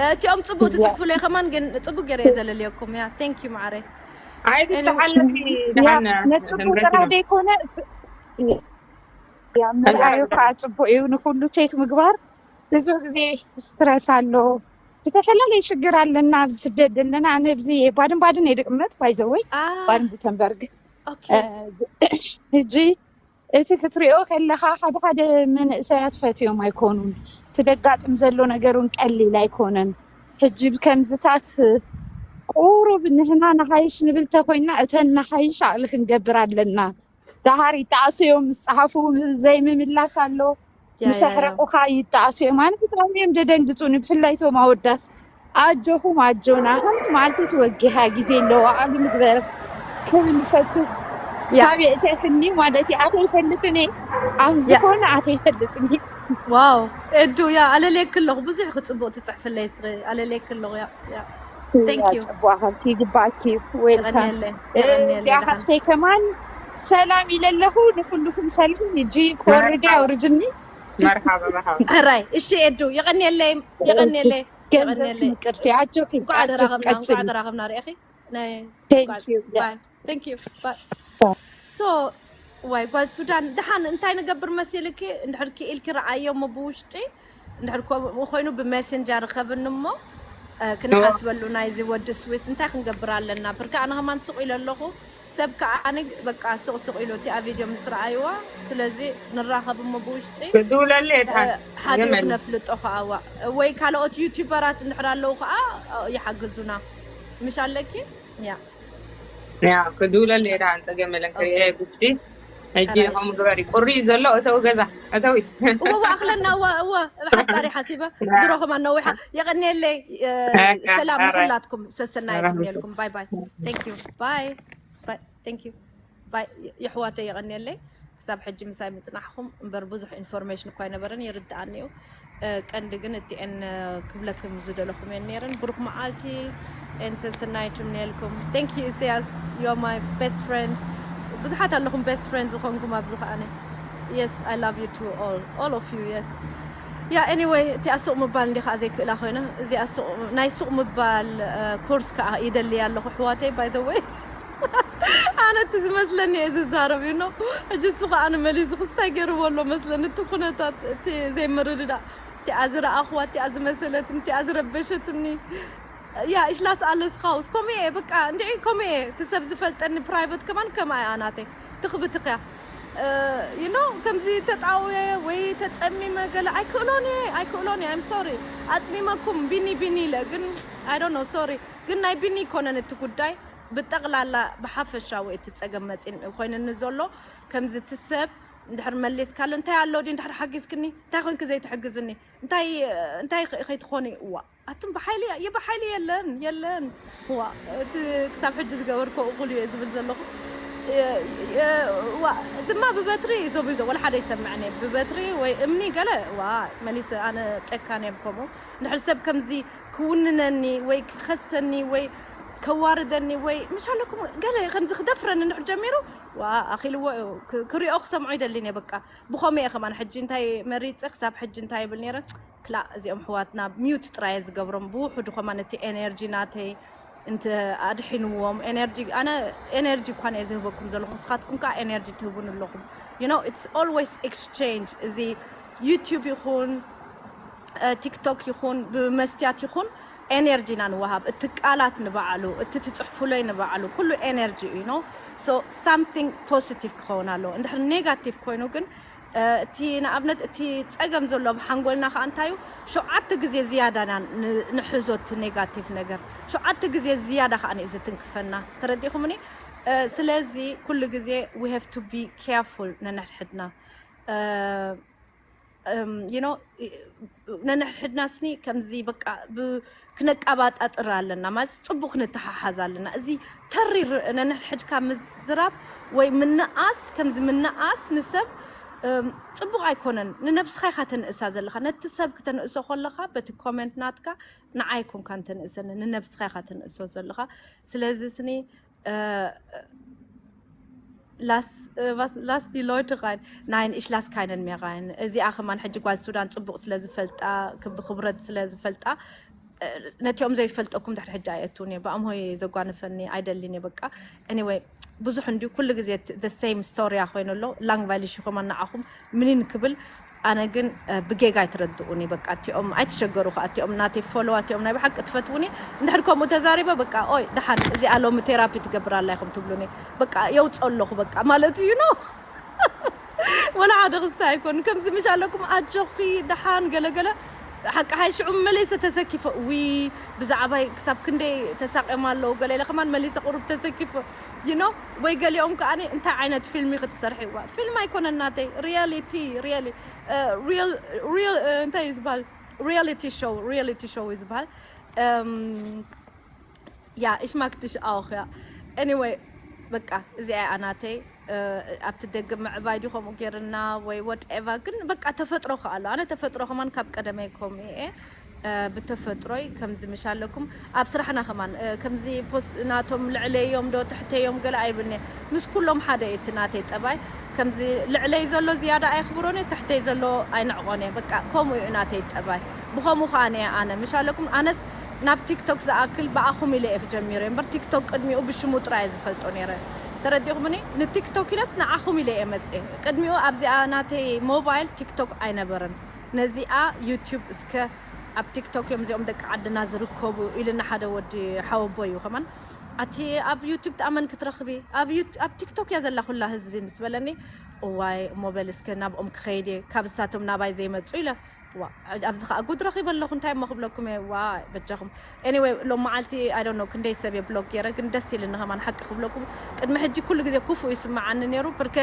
እቲኦም ጽቡቕ ትጽሕፉለይ ከማን ግን ጽቡቕ ገይረ እየ ዘለልየኩም። ያ thank you ማዓረይ። Anyway ኣይትተሓለፊ ያ ደሓን ነጽቡቕ ደምረኪ ጥራሕ ነው። ዘይኮነ ያ ምርኣዩ ከዓ ጽቡቅ እዩ። ንኩሉ ቼክ ምግባር ብዙሕ ግዜ ስትረስ ኣሎ። ዝተፈላለየ ሽግር ኣለና ኣብዚ ስደት ዘለና። ኣነ ኣብዚ ባድን ባድን እየ ድቅመጥ ባይዘወይ ኣ ባድን ቡተንበርግ ኦኬ ሕጂ እቲ ክትሪኦ ከለኻ ሓደ ሓደ መንእሰያት ፈትዮም ኣይኮኑን። እቲ ደጋጥም ዘሎ ነገር እውን ቀሊል ኣይኮነን። ሕጂ ከምዝታት ቁሩብ ንሕና ንሓይሽ ንብል ተኮይና እተን ንሓይሽ ኣቕሊ ክንገብር ኣለና። ደሃር ይጠኣሱ እዮም ምስ ጸሓፉ ዘይምምላስ ኣሎ። ያ ምስ ያ ያ ኣሕረቑኻ ይጠኣሱ እዮም። ኣነ ብጣዕሚ እዮም ደደንግጹኒ ብፍላይ እቶም ኣወዳት። ኣጆኹም ኣጆና ሓንቲ መዓልቲ ትወጊሃ ግዜ ኣለዋ ኣሉ ንግበር ክብል ይፈቱ። ያ ካብ የእተኽኒ ማለት እዩ ኣተ ይፈልጥን እየ ኣብ ያ ዝኾነ ኣተ ይፈልጥን እየ። ዋው ኤዱ ያ ኣለልየኪ ኣለኹ ብዙሕ ክጽቡቕ ትጽሕፍለይ ስኺ ኣለልየኪ ኣለኹ ያ ያ thank ያ you ጽቡቅ ሃብቲ ይግባእኪ። ዌልካም። የቐንየለይ የቐንየለይ እዚኣ ደሓን ሃፍተይ ከማን ሰላም ኢለ ኣለኹ ንኩልኩም ሰላም። እጂ ክወርድ እያ መርሓባ ኣውርድኒ። መርሓባ መርሓባ። ሕራይ እሺ ኤዱ የቐንየለይ የቐንየለይ ገንዘብ የቐንየለይ ምቅርቲ ኣጆኪ እንኳዕ ኣጆኪ ተራኸብና እንኳዕ ቀጽሊ። ተራኸብና ርኢኺ ናይ Thank እንኳዕ you። ያ ባይ thank you ባይ so ዋይ ጓል ሱዳን ደሓን እንታይ ንገብር መሲልኪ እንድሕር ክኢልኪ ረኣዮ እሞ ብውሽጢ እንድሕር ከምኡ ኮይኑ ብሜሴንጀር ርኸብኒ እሞ እ፣ ክንሓስበሉ ናይዚ ወዲ ስዊስ እንታይ ክንገብር ኣለና ብርካ ኣነ ከማን ሱቕ ኢለ ኣለኹ ሰብ ከዓ ኣነ በቃ ሱቕ ሱቕ ኢሉ እቲኣ ቪድዮ ምስ ረኣይዋ ስለዚ ንራኸብ እሞ ብውሽጢ ክድውለሉ እየ እ፣ ድሓን ሓዲኡ የመን ክነፍልጦ ከኣዋ ወይ ካልኦት ዩቲዩበራት እንድሕር ኣለዉ ከዓ እ፣ ይሓግዙና ምሽ ኣለኪ ያ ያ ክድውለሉ እየ ድሓን ጸገም የለን ክሪኦ ኦኬ እየ ብውሽጢ። ሕጂ ሕራይ እሺ ከምኡ ግበሪ ቁሪ እዩ ዘሎ እተው ገዛ እተዊ። እወ እወ ኣኽለና እወ እወ ሓጻሪ ሓሲበ ድሮ ከማን ነዊሓ የቐንየለይ እ፣ በቃ ሰላም ሕራይ ንኹላትኩም ሰሰናየት ይብልየልኩም ባይ ባይ thank you bye bye thank you bye የሕዋተይ የቐንየለይ ክሳብ ሕጂ ምሳይ ምጽናሕኩም እምበር ብዙሕ ኢንፎርሜሽን እኳ ኣይነበረን ይርድኣኒ እዩ እ፣ ቀንዲ ግን እቲኤን እ፣ ክብለኩም ዝደለኹም እየን ነይረን ብሩክ መዓልቲ and ሰሰናይት ይምነየልኩም thank you ኢሳያስ you're my best friend ብዙሓት ኣለኹም best friend ዝኾንኩም ኣብዚ ከኣነ yes I love you too all all of you yes yeah anyway እቲኣ ሱቕ ምባል እንዲ ከዓ ዘይክእላ ኮይነ እዚኣ ሱቕ ናይ ሱቕ ምባል ኮርስ ከዓ ይደልያ ኣለኹ ኣሕዋተይ by the way ማለት ዝመስለኒ እየ ዝዛረብ ዩ ኖ። ሕጂ እሱ ከዓ ንመሊሱ ክስታይ ገይርዎ ኣሎ መስለኒ። እቲ ኩነታት፣ እቲ ዘይምርድዳእ፣ እቲኣ ዝረኣኽዋ፣ እቲኣ ዝመሰለትኒ፣ እቲኣ ዝረበሸትኒ። ያ ኢሽላስ ኣለስ ካውስ ከምኡ እየ በቃ። እንድዒ ከምኡ እየ። እቲ ሰብ ዝፈልጠኒ ፕራይቨት ከማን ከምኣ እያ ናተይ። ትኽብትኽያ ዩ ኖ። ከምዚ ተጣውየ ወይ ተጸሚመ ገለ ኣይክእሎን እየ፣ ኣይክእሎን እየ። I'm sorry። ኣጽሚመኩም ቢኒ ቢኒ ኢለ ግን I don't know፣ ሶሪ። ግን ናይ ቢኒ ይኮነን እቲ ጉዳይ። ብጠቕላላ ብሓፈሻዊ እቲ ጸገም መጺን ኮይንኒ ዘሎ። ከምዚ እቲ ሰብ እንድሕር መሊስካሉ እንታይ ኣሎ ድዩ እንድሕር ሓጊዝክኒ እንታይ ኮንኪ ዘይትሕግዝኒ እንታይ እንታይ ከይትኾኒ እዋ ኣቱም ብሓይሊ የ ብሓይሊ የለን የለን እዋ እቲ ክሳብ ሕጂ ዝገበርኮ እኹል እየ ዝብል ዘለኹ። ዋ ድማ ብበትሪ ዞቢዞ ወላ ሓደ ይሰምዕኒ ብበትሪ ወይ እምኒ ገለ ዋ መሊስ ኣነ ጨካን እየ ብከምኡ እንድሕር ሰብ ከምዚ ክውንነኒ ወይ ክኸሰኒ ወይ ከዋርደኒ ወይ ምሽ ኣለኩም ገለ ከምዚ ክደፍረኒ እንድሕር ጀሚሩ ዋ ኣኺልዎ እዩ። ክሪኦ ክሰምዖ ይደሊን እየ በቃ። ብኸምኡ እየ ከማን ሕጂ እንታይ መሪፀ ክሳብ ሕጂ እንታይ ይብል ነይረ ክላእ እዚኦም ኣሕዋትና ሚውት ጥራይ እየ ዝገብሮም ብውሕዱ ከማን እቲ ኤነርጂ ናተይ እንተ ኣድሒንዎም ኤነርጂ ኣነ ኤነርጂ እኳን እየ ዝህበኩም ዘለኹ ንስኻትኩም ከዓ ኤነርጂ ትህቡን ኣለኹም። You know it's always exchange። እዚ ዩቲዩብ ይኹን ቲክቶክ ይኹን ብመስትያት ይኹን ኤነርጂና ንወሃብ። እቲ ቃላት ንባዕሉ እቲ ትፅሕፉለይ ንባዕሉ ኩሉ ኤነርጂ እዩ። So something positive ክኸውን ኣለዎ። እንድሕር ኔጋቲቭ ኮይኑ ግን እቲ ንኣብነት እቲ ፀገም ዘሎ ኣብ ሓንጎልና ከዓ እንታዩ ሸውዓተ ግዜ ዝያዳና ንሕዞ እቲ ኔጋቲቭ ነገር ሸውዓተ ግዜ ዝያዳ ከዓ እዩ ዝትንክፈና። ተረዲእኹምኒ? ስለዚ ኩሉ ግዜ we have to be careful ነንሕድሕድና። you know ነንሕድሕድና ስኒ ከምዚ በቃ ክነቃባጣጥር ኣለና ማለት ፅቡቅ ክንተሓሓዝ ኣለና። እዚ ተሪር ነንሕድሕድካ ምዝራብ ወይ ምንኣስ ከምዚ ምንኣስ ንሰብ ፅቡቅ ኣይኮነን። ንነብስኻ ኢካ ተንእሳ ዘለካ ነቲ ሰብ ክተንእሶ ከለካ በቲ ኮመንት ናትካ ንዓ ኣይኮንካን ተንእሰኒ ንነብስኻ ኢካ ተንእሶ ዘለካ። ስለዚ ስኒ Lass, äh, was, lass die Leute rein. Nein, ich lasse keinen mehr rein. እዚኣ ከማን ሕጂ ጓል ሱዳን ፅቡቕ ስለ ዝፈልጣ ክብረት ስለ ዝፈልጣ ነቲኦም ዘይፈልጠኩም ድሕሪ ሕጂ ኣየትውን እየ ብኣምሆይ ዘጓንፈኒ ኣይደልን እየ በቃ። Anyway ብዙሕ እንዲዩ ኩሉ ግዜ the same story ያ ኮይኑ ኣሎ langweilig ዩ ከማን ንዓኹም ምኒን ክብል ኣነ ግን ብጌጋ ኣይትረድኡኒ በቃ እቲኦም ኣይትሸገሩ ከዓ እቲኦም ናተይ ፎሎዋ እቲኦም ናይ ብሓቂ ትፈትውኒ እንድሕር ከምኡ ተዛሪበ በቃ ኦይ ደሓን እዚኣ ሎሚ ቴራፒ ትገብር ኣላ ኢኹም ትብሉኒ በቃ የውፅኦ ኣለኹ በቃ ማለት እዩ ኖ ወላ ሓደ ክስታ ኣይኮን ከምዚ ምሽ ኣለኩም ኣጆኺ ደሓን ገለገለ ሓቂ ሓይ ሽዑ መለይሰ ተሰኪፈ ዊ ብዛዕባይ ክሳብ ክንደይ ተሳቂዮም ኣለዉ ገለ ኢለ ከማን መሊሰ ቁሩብ ተሰኪፈ you know ወይ ገሊኦም ከዓኒ እንታይ ዓይነት ፊልም ክትሰርሒ ዋ ፊልም ኣይኮነን ናተይ reality really real real እንታይ እዩ ዝበሃል reality show reality show እዩ ዝበሃል ያ ich mag dich auch ያ anyway በቃ እዚኣ እያ ናተይ ኣብቲ ደገ ምዕባይ ድዩ ከምኡ ገይርና ወይ whatever ግን በቃ ተፈጥሮ ከኣሎ ኣነ ተፈጥሮ ከማን ካብ ቀደመይ ከምኡ እየ ብተፈጥሮይ ከምዚ ምሽ ኣለኩም ኣብ ስራሕና ከማን ከምዚ ናቶም ልዕለዮም ዶ ትሕተዮም ገለ ኣይብልኒ ምስ ኩሎም ሓደ እዩ እቲ ናተይ ጠባይ ከምዚ ልዕለይ ዘሎ ዝያዳ ኣየኽብሮን እየ ትሕተይ ዘሎ ኣይንዕቆን እየ በቃ ከምኡ እዩ ናተይ ጠባይ ብኸምኡ ከዓ ነየ ኣነ ምሽ ኣለኩም ኣነስ ናብ ቲክቶክ ዝኣክል ብኣኹም ኢለ እየ ጀሚረ እምበር ቲክቶክ ቅድሚኡ ብሽሙ ጥራይ እየ ዝፈልጦ ነይረ ተረዲኹምኒ ንቲክቶክ ኢለስ ንዓኹም ኢለ እየ መፅእ ቅድሚኡ ኣብዚኣ ናተይ ሞባይል ቲክቶክ ኣይነበረን ነዚኣ ዩቲዩብ እስከ ኣብ ቲክቶክ እዮም እዚኦም ደቂ ዓድና ዝርከቡ ኢልና ሓደ ወዲ ሓወቦ እዩ ከማን ኣቲ ኣብ ዩቲዩብ ተኣመን ክትረኽቢ ኣብ ቲክቶክ እያ ዘላ ኩላ ህዝቢ ምስ በለኒ እዋይ እሞ በል እስከ ናብኦም ክኸይድ እየ ካብ እሳቶም ናባይ ዘይመፁ ኢለ ዋ ኣብዚ ከዓ ጉድ ረኺበ ኣለኹ እንታይ እሞ ክብለኩም እየ ዋ በጃኹም anyway ሎም መዓልቲ I don't know ክንደይ ሰብ እየ ብሎክ ገይረ ግን ደስ ኢልኒ ከማን ሓቂ ክብለኩም ቅድሚ ሕጂ ኩሉ ግዜ ክፉእ ይስምዓኒ ነይሩ ብርከ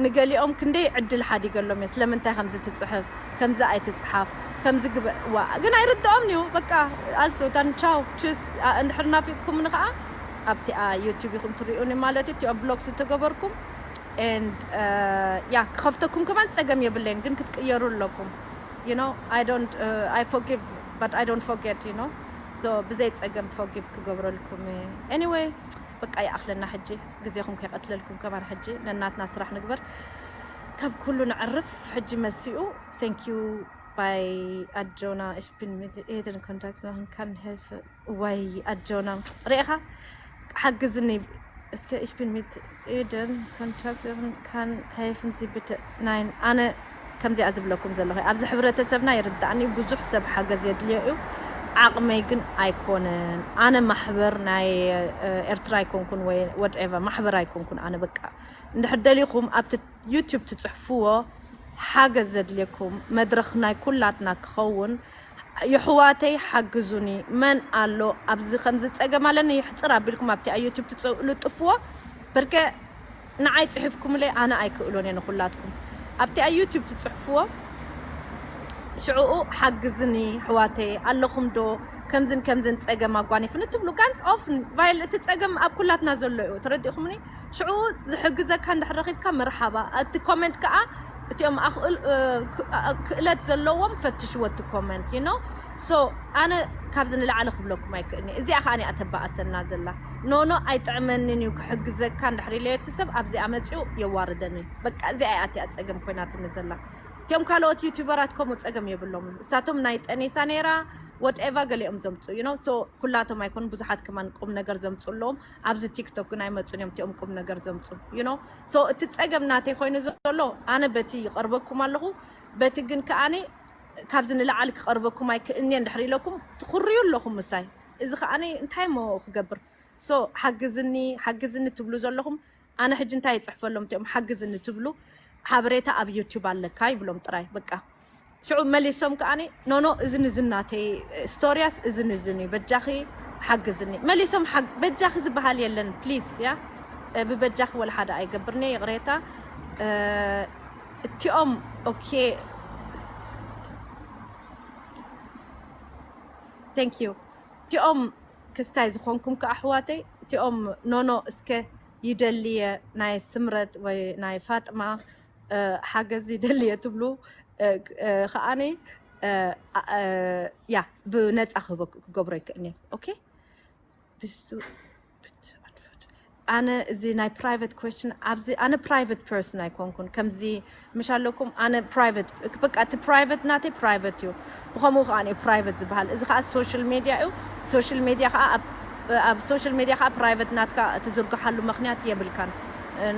ንገሊኦም ክንደይ ዕድል ሓዲገሎም እየ ስለምንታይ ከምዚ ትፅሕፍ ከምዚ ኣይትፅሓፍ ከምዚ ግበ ዋ ግን ኣይርድኦም እዩ በቃ also then ciao tschüss እንድሕር ናፊቅኩምኒ ከዓ ኣብቲኣ ዩቲብ ኢኹም ትሪኡኒ ማለት እዩ እቲኦም ብሎክ ዝተገበርኩም and ያ ክኸፍተኩም ከማን ፀገም የብለይን ግን ክትቅየሩ ኣለኩም you know I don't uh, I forgive but I don't forget you know so ብዘይ ፀገም forgive ክገብረልኩም anyway በቃ ይኣኽለና ሕጂ ግዜኹም ከይቐትለልኩም ከማን ሕጂ ነናትና ስራሕ ንግበር ካብ ኩሉ ንዕርፍ ሕጂ መሲኡ thank you bye ኣጆና ich bin mit jeden Kontakt machen kann helfe ወይ ኣጆና ርኢኻ ሓግዝኒ እስከ ich bin mit Ihnen Kontakt kann helfen Sie bitte nein ኣነ ከምዚኣ ዝብለኩም ዘለኹ ኣብዚ ሕብረተሰብና ይርዳእኒ ብዙሕ ሰብ ሓገዝ የድልዮ እዩ ዓቕመይ ግን ኣይኮነን ኣነ ማሕበር ናይ ኤርትራ ኣይኮንኩን ወይ whatever ማሕበር ኣይኮንኩን ኣነ በቃ እንድሕር ደሊኹም ኣብቲ YouTube ትጽሕፍዎ ሓገዝ ዘድልየኩም መድረኽ ናይ ኩላትና ክኸውን የሕዋተይ ሓግዙኒ መን ኣሎ ኣብዚ ከምዚ ጸገም ኣለኒ ይሕጽር ኣቢልኩም ኣብቲ ኣብ YouTube ትልጥፍዎ በርከ ንዓይ ጽሒፍኩምለይ ኣነ ኣይክእሎን እየ ንኹላትኩም ኣብቲ ኣብ YouTube ትጽሕፍዎ ሽዕኡ ሓግዝኒ ሕዋተይ ኣለኹም ዶ ከምዝን ከምዝን ጸገም ኣጓኒፍኒ ትብሉ ጋንስ ኦፍን ቫይል እቲ ጸገም ኣብ ኩላትና ዘሎ እዩ ተረዲእኹምኒ ሽዑ ዝሕግዘካ እንድሕር ረኺብካ መርሓባ እቲ ኮመንት ከዓ እቲኦም ኣኽእል ክእለት ዘለዎም ፈትሽዎ እቲ ኮመንት you know so ኣነ ካብዚ ንላዕሊ ክብለኩም ኣይክእልኒ እዚኣ ከዓ እያ ተባኣሰና ዘላ ኖኖ ኣይጥዕመንን እዩ ክሕግዘካ እንድሕር ኢለዮ እቲ ሰብ ኣብዚኣ መፂኡ የዋርደኒ በቃ እዚኣ እያ እቲኣ ፀገም ኮይናትኒ ዘላ እቲኦም ካልኦት ዩቱበራት ከምኡ ፀገም የብሎምን እሳቶም ናይ ጠኒሳ ነይራ whatever ገሊኦም ዘምፅኡ you know so ኩላቶም ኣይኮኑ ብዙሓት ከማን ቁም ነገር ዘምፅኡ ኣለዎም ኣብዚ ቲክቶክ ግን ኣይመፁን እዮም እቲኦም ቁም ነገር ዘምፁ you know so እቲ ፀገም ናተይ ኮይኑ ዘሎ ኣነ በቲ ይቐርበኩም ኣለኹ በቲ ግን ከዓኒ ካብዚ ንላዓሊ ክቐርበኩም ኣይክእልኒ እንድሕር ኢለኩም ትኹርዩ ኣለኹም ምሳይ እዚ ከዓኒ እንታይ ሞ ክገብር so ሓግዝኒ ሓግዝኒ ትብሉ ዘለኹም ኣነ ሕጂ እንታይ ይፅሕፈሎም እቲኦም ሓግዝኒ ትብሉ ሓበሬታ ኣብ ዩቱብ ኣለካ ይብሎም ጥራይ በቃ ሽዑ መሊሶም ከዓኒ ኖኖ እዚ ንዝናተይ ስቶርያስ እዚ ንዝን እዩ በጃኺ ሓግዝኒ መሊሶም በጃኺ ዝበሃል የለን ፕሊስ ያ ብበጃኺ ወላ ሓደ ኣይገብርኒ ይቕሬታ እቲኦም okay thank you እቲኦም ክስታይ ዝኾንኩም ከዓ ኣሕዋተይ እቲኦም ኖኖ እስከ ይደልየ ናይ ስምረት ወይ ናይ ፋጥማ ሓገዝ ይደልየ ትብሉ ከዓኒ ያ ብነፃ ክገብሮ ይክእልኒ ኦኬ ብስቱ ኣነ እዚ ናይ private question ኣብዚ ኣነ private person ኣይኮንኩን ከምዚ ምሽ ኣለኩም ኣነ private በቃ እቲ private ናተይ private እዩ ብኸምኡ ከዓ እዩ private ዝበሃል እዚ ከዓ social media እዩ social media ከዓ ኣብ social media ከዓ private ናትካ ትዝርግሓሉ ምክንያት የብልካን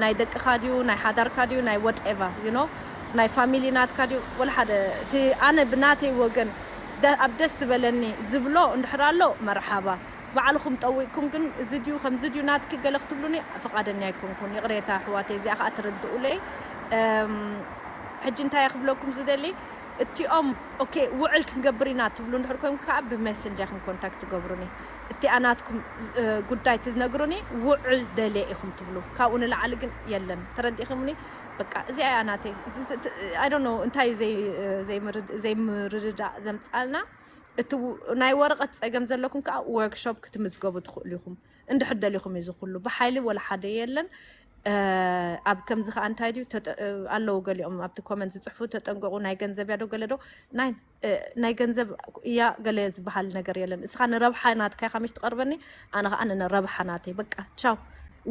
ናይ ደቅኻ ድዩ ናይ ሓዳርካ ድዩ ናይ whatever you know ናይ family ናትካ ድዩ ወላ ሓደ እቲ ኣነ ብናተይ ወገን ኣብ ደስ ዝበለኒ ዝብሎ እንድሕር ኣሎ መርሓባ ባዕልኹም ጠዊቕኩም ግን እዚ ድዩ ከምዚ ድዩ ናትኪ ገለ ክትብሉኒ ፍቓደኛ ኣይኮንኩን ይቕሬታ ኣሕዋተይ እዚኣ ከዓ ትርድኡለይ ሕጂ እንታይ ክብለኩም ዝደሊ እቲኦም ኦኬ ውዕል ክንገብር ኢና ትብሉ እንድሕር ኮይንኩ ከዓ ብሜሰንጀር ኢኹም ኮንታክት ትገብሩኒ እቲኣ ናትኩም ጉዳይ ትነግሩኒ ውዕል ደልየ ኢኹም ትብሉ ካብኡ ንላዕሊ ግን የለን ተረዲእኹምኒ በቃ እዚኣ እያ ናተይ I don't know እንታይ እዩ ዘይምርድዳእ ዘምፃልና እቲ ናይ ወረቐት ፀገም ዘለኩም ከዓ workshop ክትምዝገቡ ትኽእሉ ኢኹም እንድሕር ደሊኹም እዩ ዝኩሉ ብሓይሊ ወላ ሓደ የለን ኣብ ከምዚ ከዓ እንታይ ድዩ ኣለዉ ገሊኦም ኣብቲ ኮመንት ዝፅሕፉ ተጠንቀቁ ናይ ገንዘብ ያዶ ገለ ዶ ናይ ናይ ገንዘብ እያ ገለ ዝበሃል ነገር የለን እስኻ ንረብሓ ናትካ ኢኻ ምሽ ትቐርበኒ ኣነ ከዓ ንረብሓ ናተይ በቃ ቻው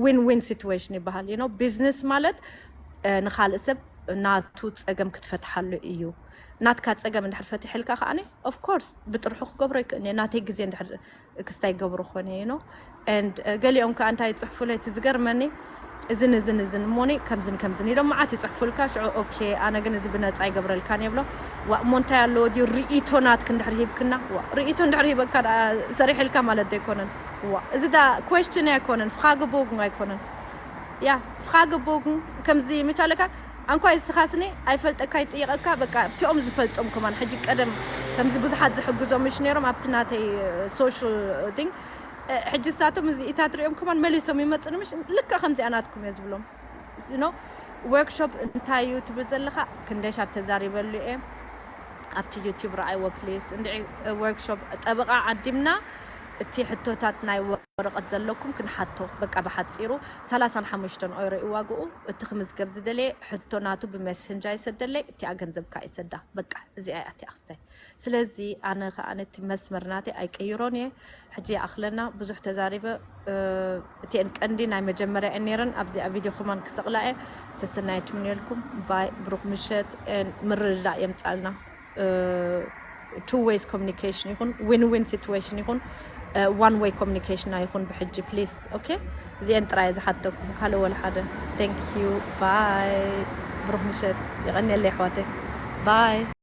win win situation ይበሃል you know business ማለት ንካልእ ሰብ ናቱ ፀገም ክትፈትሓሉ እዩ ናትካ ፀገም እንድሕር ፈትሕልካ ከዓ of course ብጥርሑ ክገብሮ ይክእል ናተይ ግዜ እንድሕር ክስታይ ይገብሩ ኮነ you know and ገሊኦም ከዓ እንታይ ይፅሕፉለይ እቲ ዝገርመኒ እዝን እዝን እዝን እሞኒ ከምዝን ከምዝን ኢሎም መዓት ይፅሕፉልካ ሽዑ ኦኬ ኣነ ግን እዚ ብነፃ ይገብረልካን የብሎ ዋ እሞ እንታይ ኣለዎ ድዩ ርእይቶ ናትክ እንድሕር ሂብክና ዋ ርእይቶ እንድሕር ሂበካ ሰሪሕልካ ማለት ዶ ኣይኮነን ዋ እዚ ዳ question ኣይኮነን ፍኻገ ቦግን ኣይኮነን ያ ፍኻገ ቦግን ከምዚ ምቻለካ ኣንኳ ይስኻስኒ ኣይፈልጠካ ይጥይቐካ በቃ እብቲኦም ዝፈልጦም ከማን ሕጂ ቀደም ከምዚ ብዙሓት ዝሕግዞም ምሽ ነይሮም ኣብቲ ናተይ social thing ሕጂ ሳቶም እዚ ኢታት ሪኦም ከማን መሊሶም ይመፁ ንምሽ ልክዕ ከምዚኣ ናትኩም እየ ዝብሎም ኖ workshop እንታይ እዩ ትብል ዘለኻ ክንደይ ሻብ ተዛሪበሉ እየ ኣብቲ ዩቲብ ረኣይዎ ፕሊስ እንድዒ workshop ጠበቓ ዓዲምና እቲ ሕቶታት ናይ ወረቐት ዘለኩም ክንሓቶ በቃ ብሓፂሩ ሰላሳን ሓሙሽተን ኦይሮ እዩ ዋግኡ እቲ ክምዝገብ ዝደለየ ሕቶ ናቱ ብመሰንጃ ይሰደለይ እቲኣ ገንዘብካ ይሰዳ በቃ እዚኣ እያ እቲኣ ክስታይ ስለዚ ኣነ ከዓ ነቲ መስመር ናተይ ኣይቀይሮን እየ ሕጂ ይኣኽለና ብዙሕ ተዛሪበ እቲአን ቀንዲ ናይ መጀመርያ እየን ነይረን ኣብዚኣ ቪድዮ ከማን ክሰቕላ እየ ሰሰናይ ትምንየልኩም ባይ ብሩክ ምሸት ምርድዳእ የምፃልና two ways communication ይኹን win win situation ይኹን one way communication ኣይኹን ብሕጂ please። Okay፣ እዚአን ጥራይ ዝሓተኩም ካልእ ወላ ሓደ። Thank you, bye። ብሩኽ ምሸት። የቐንየለይ ኣሕዋተይ። Bye።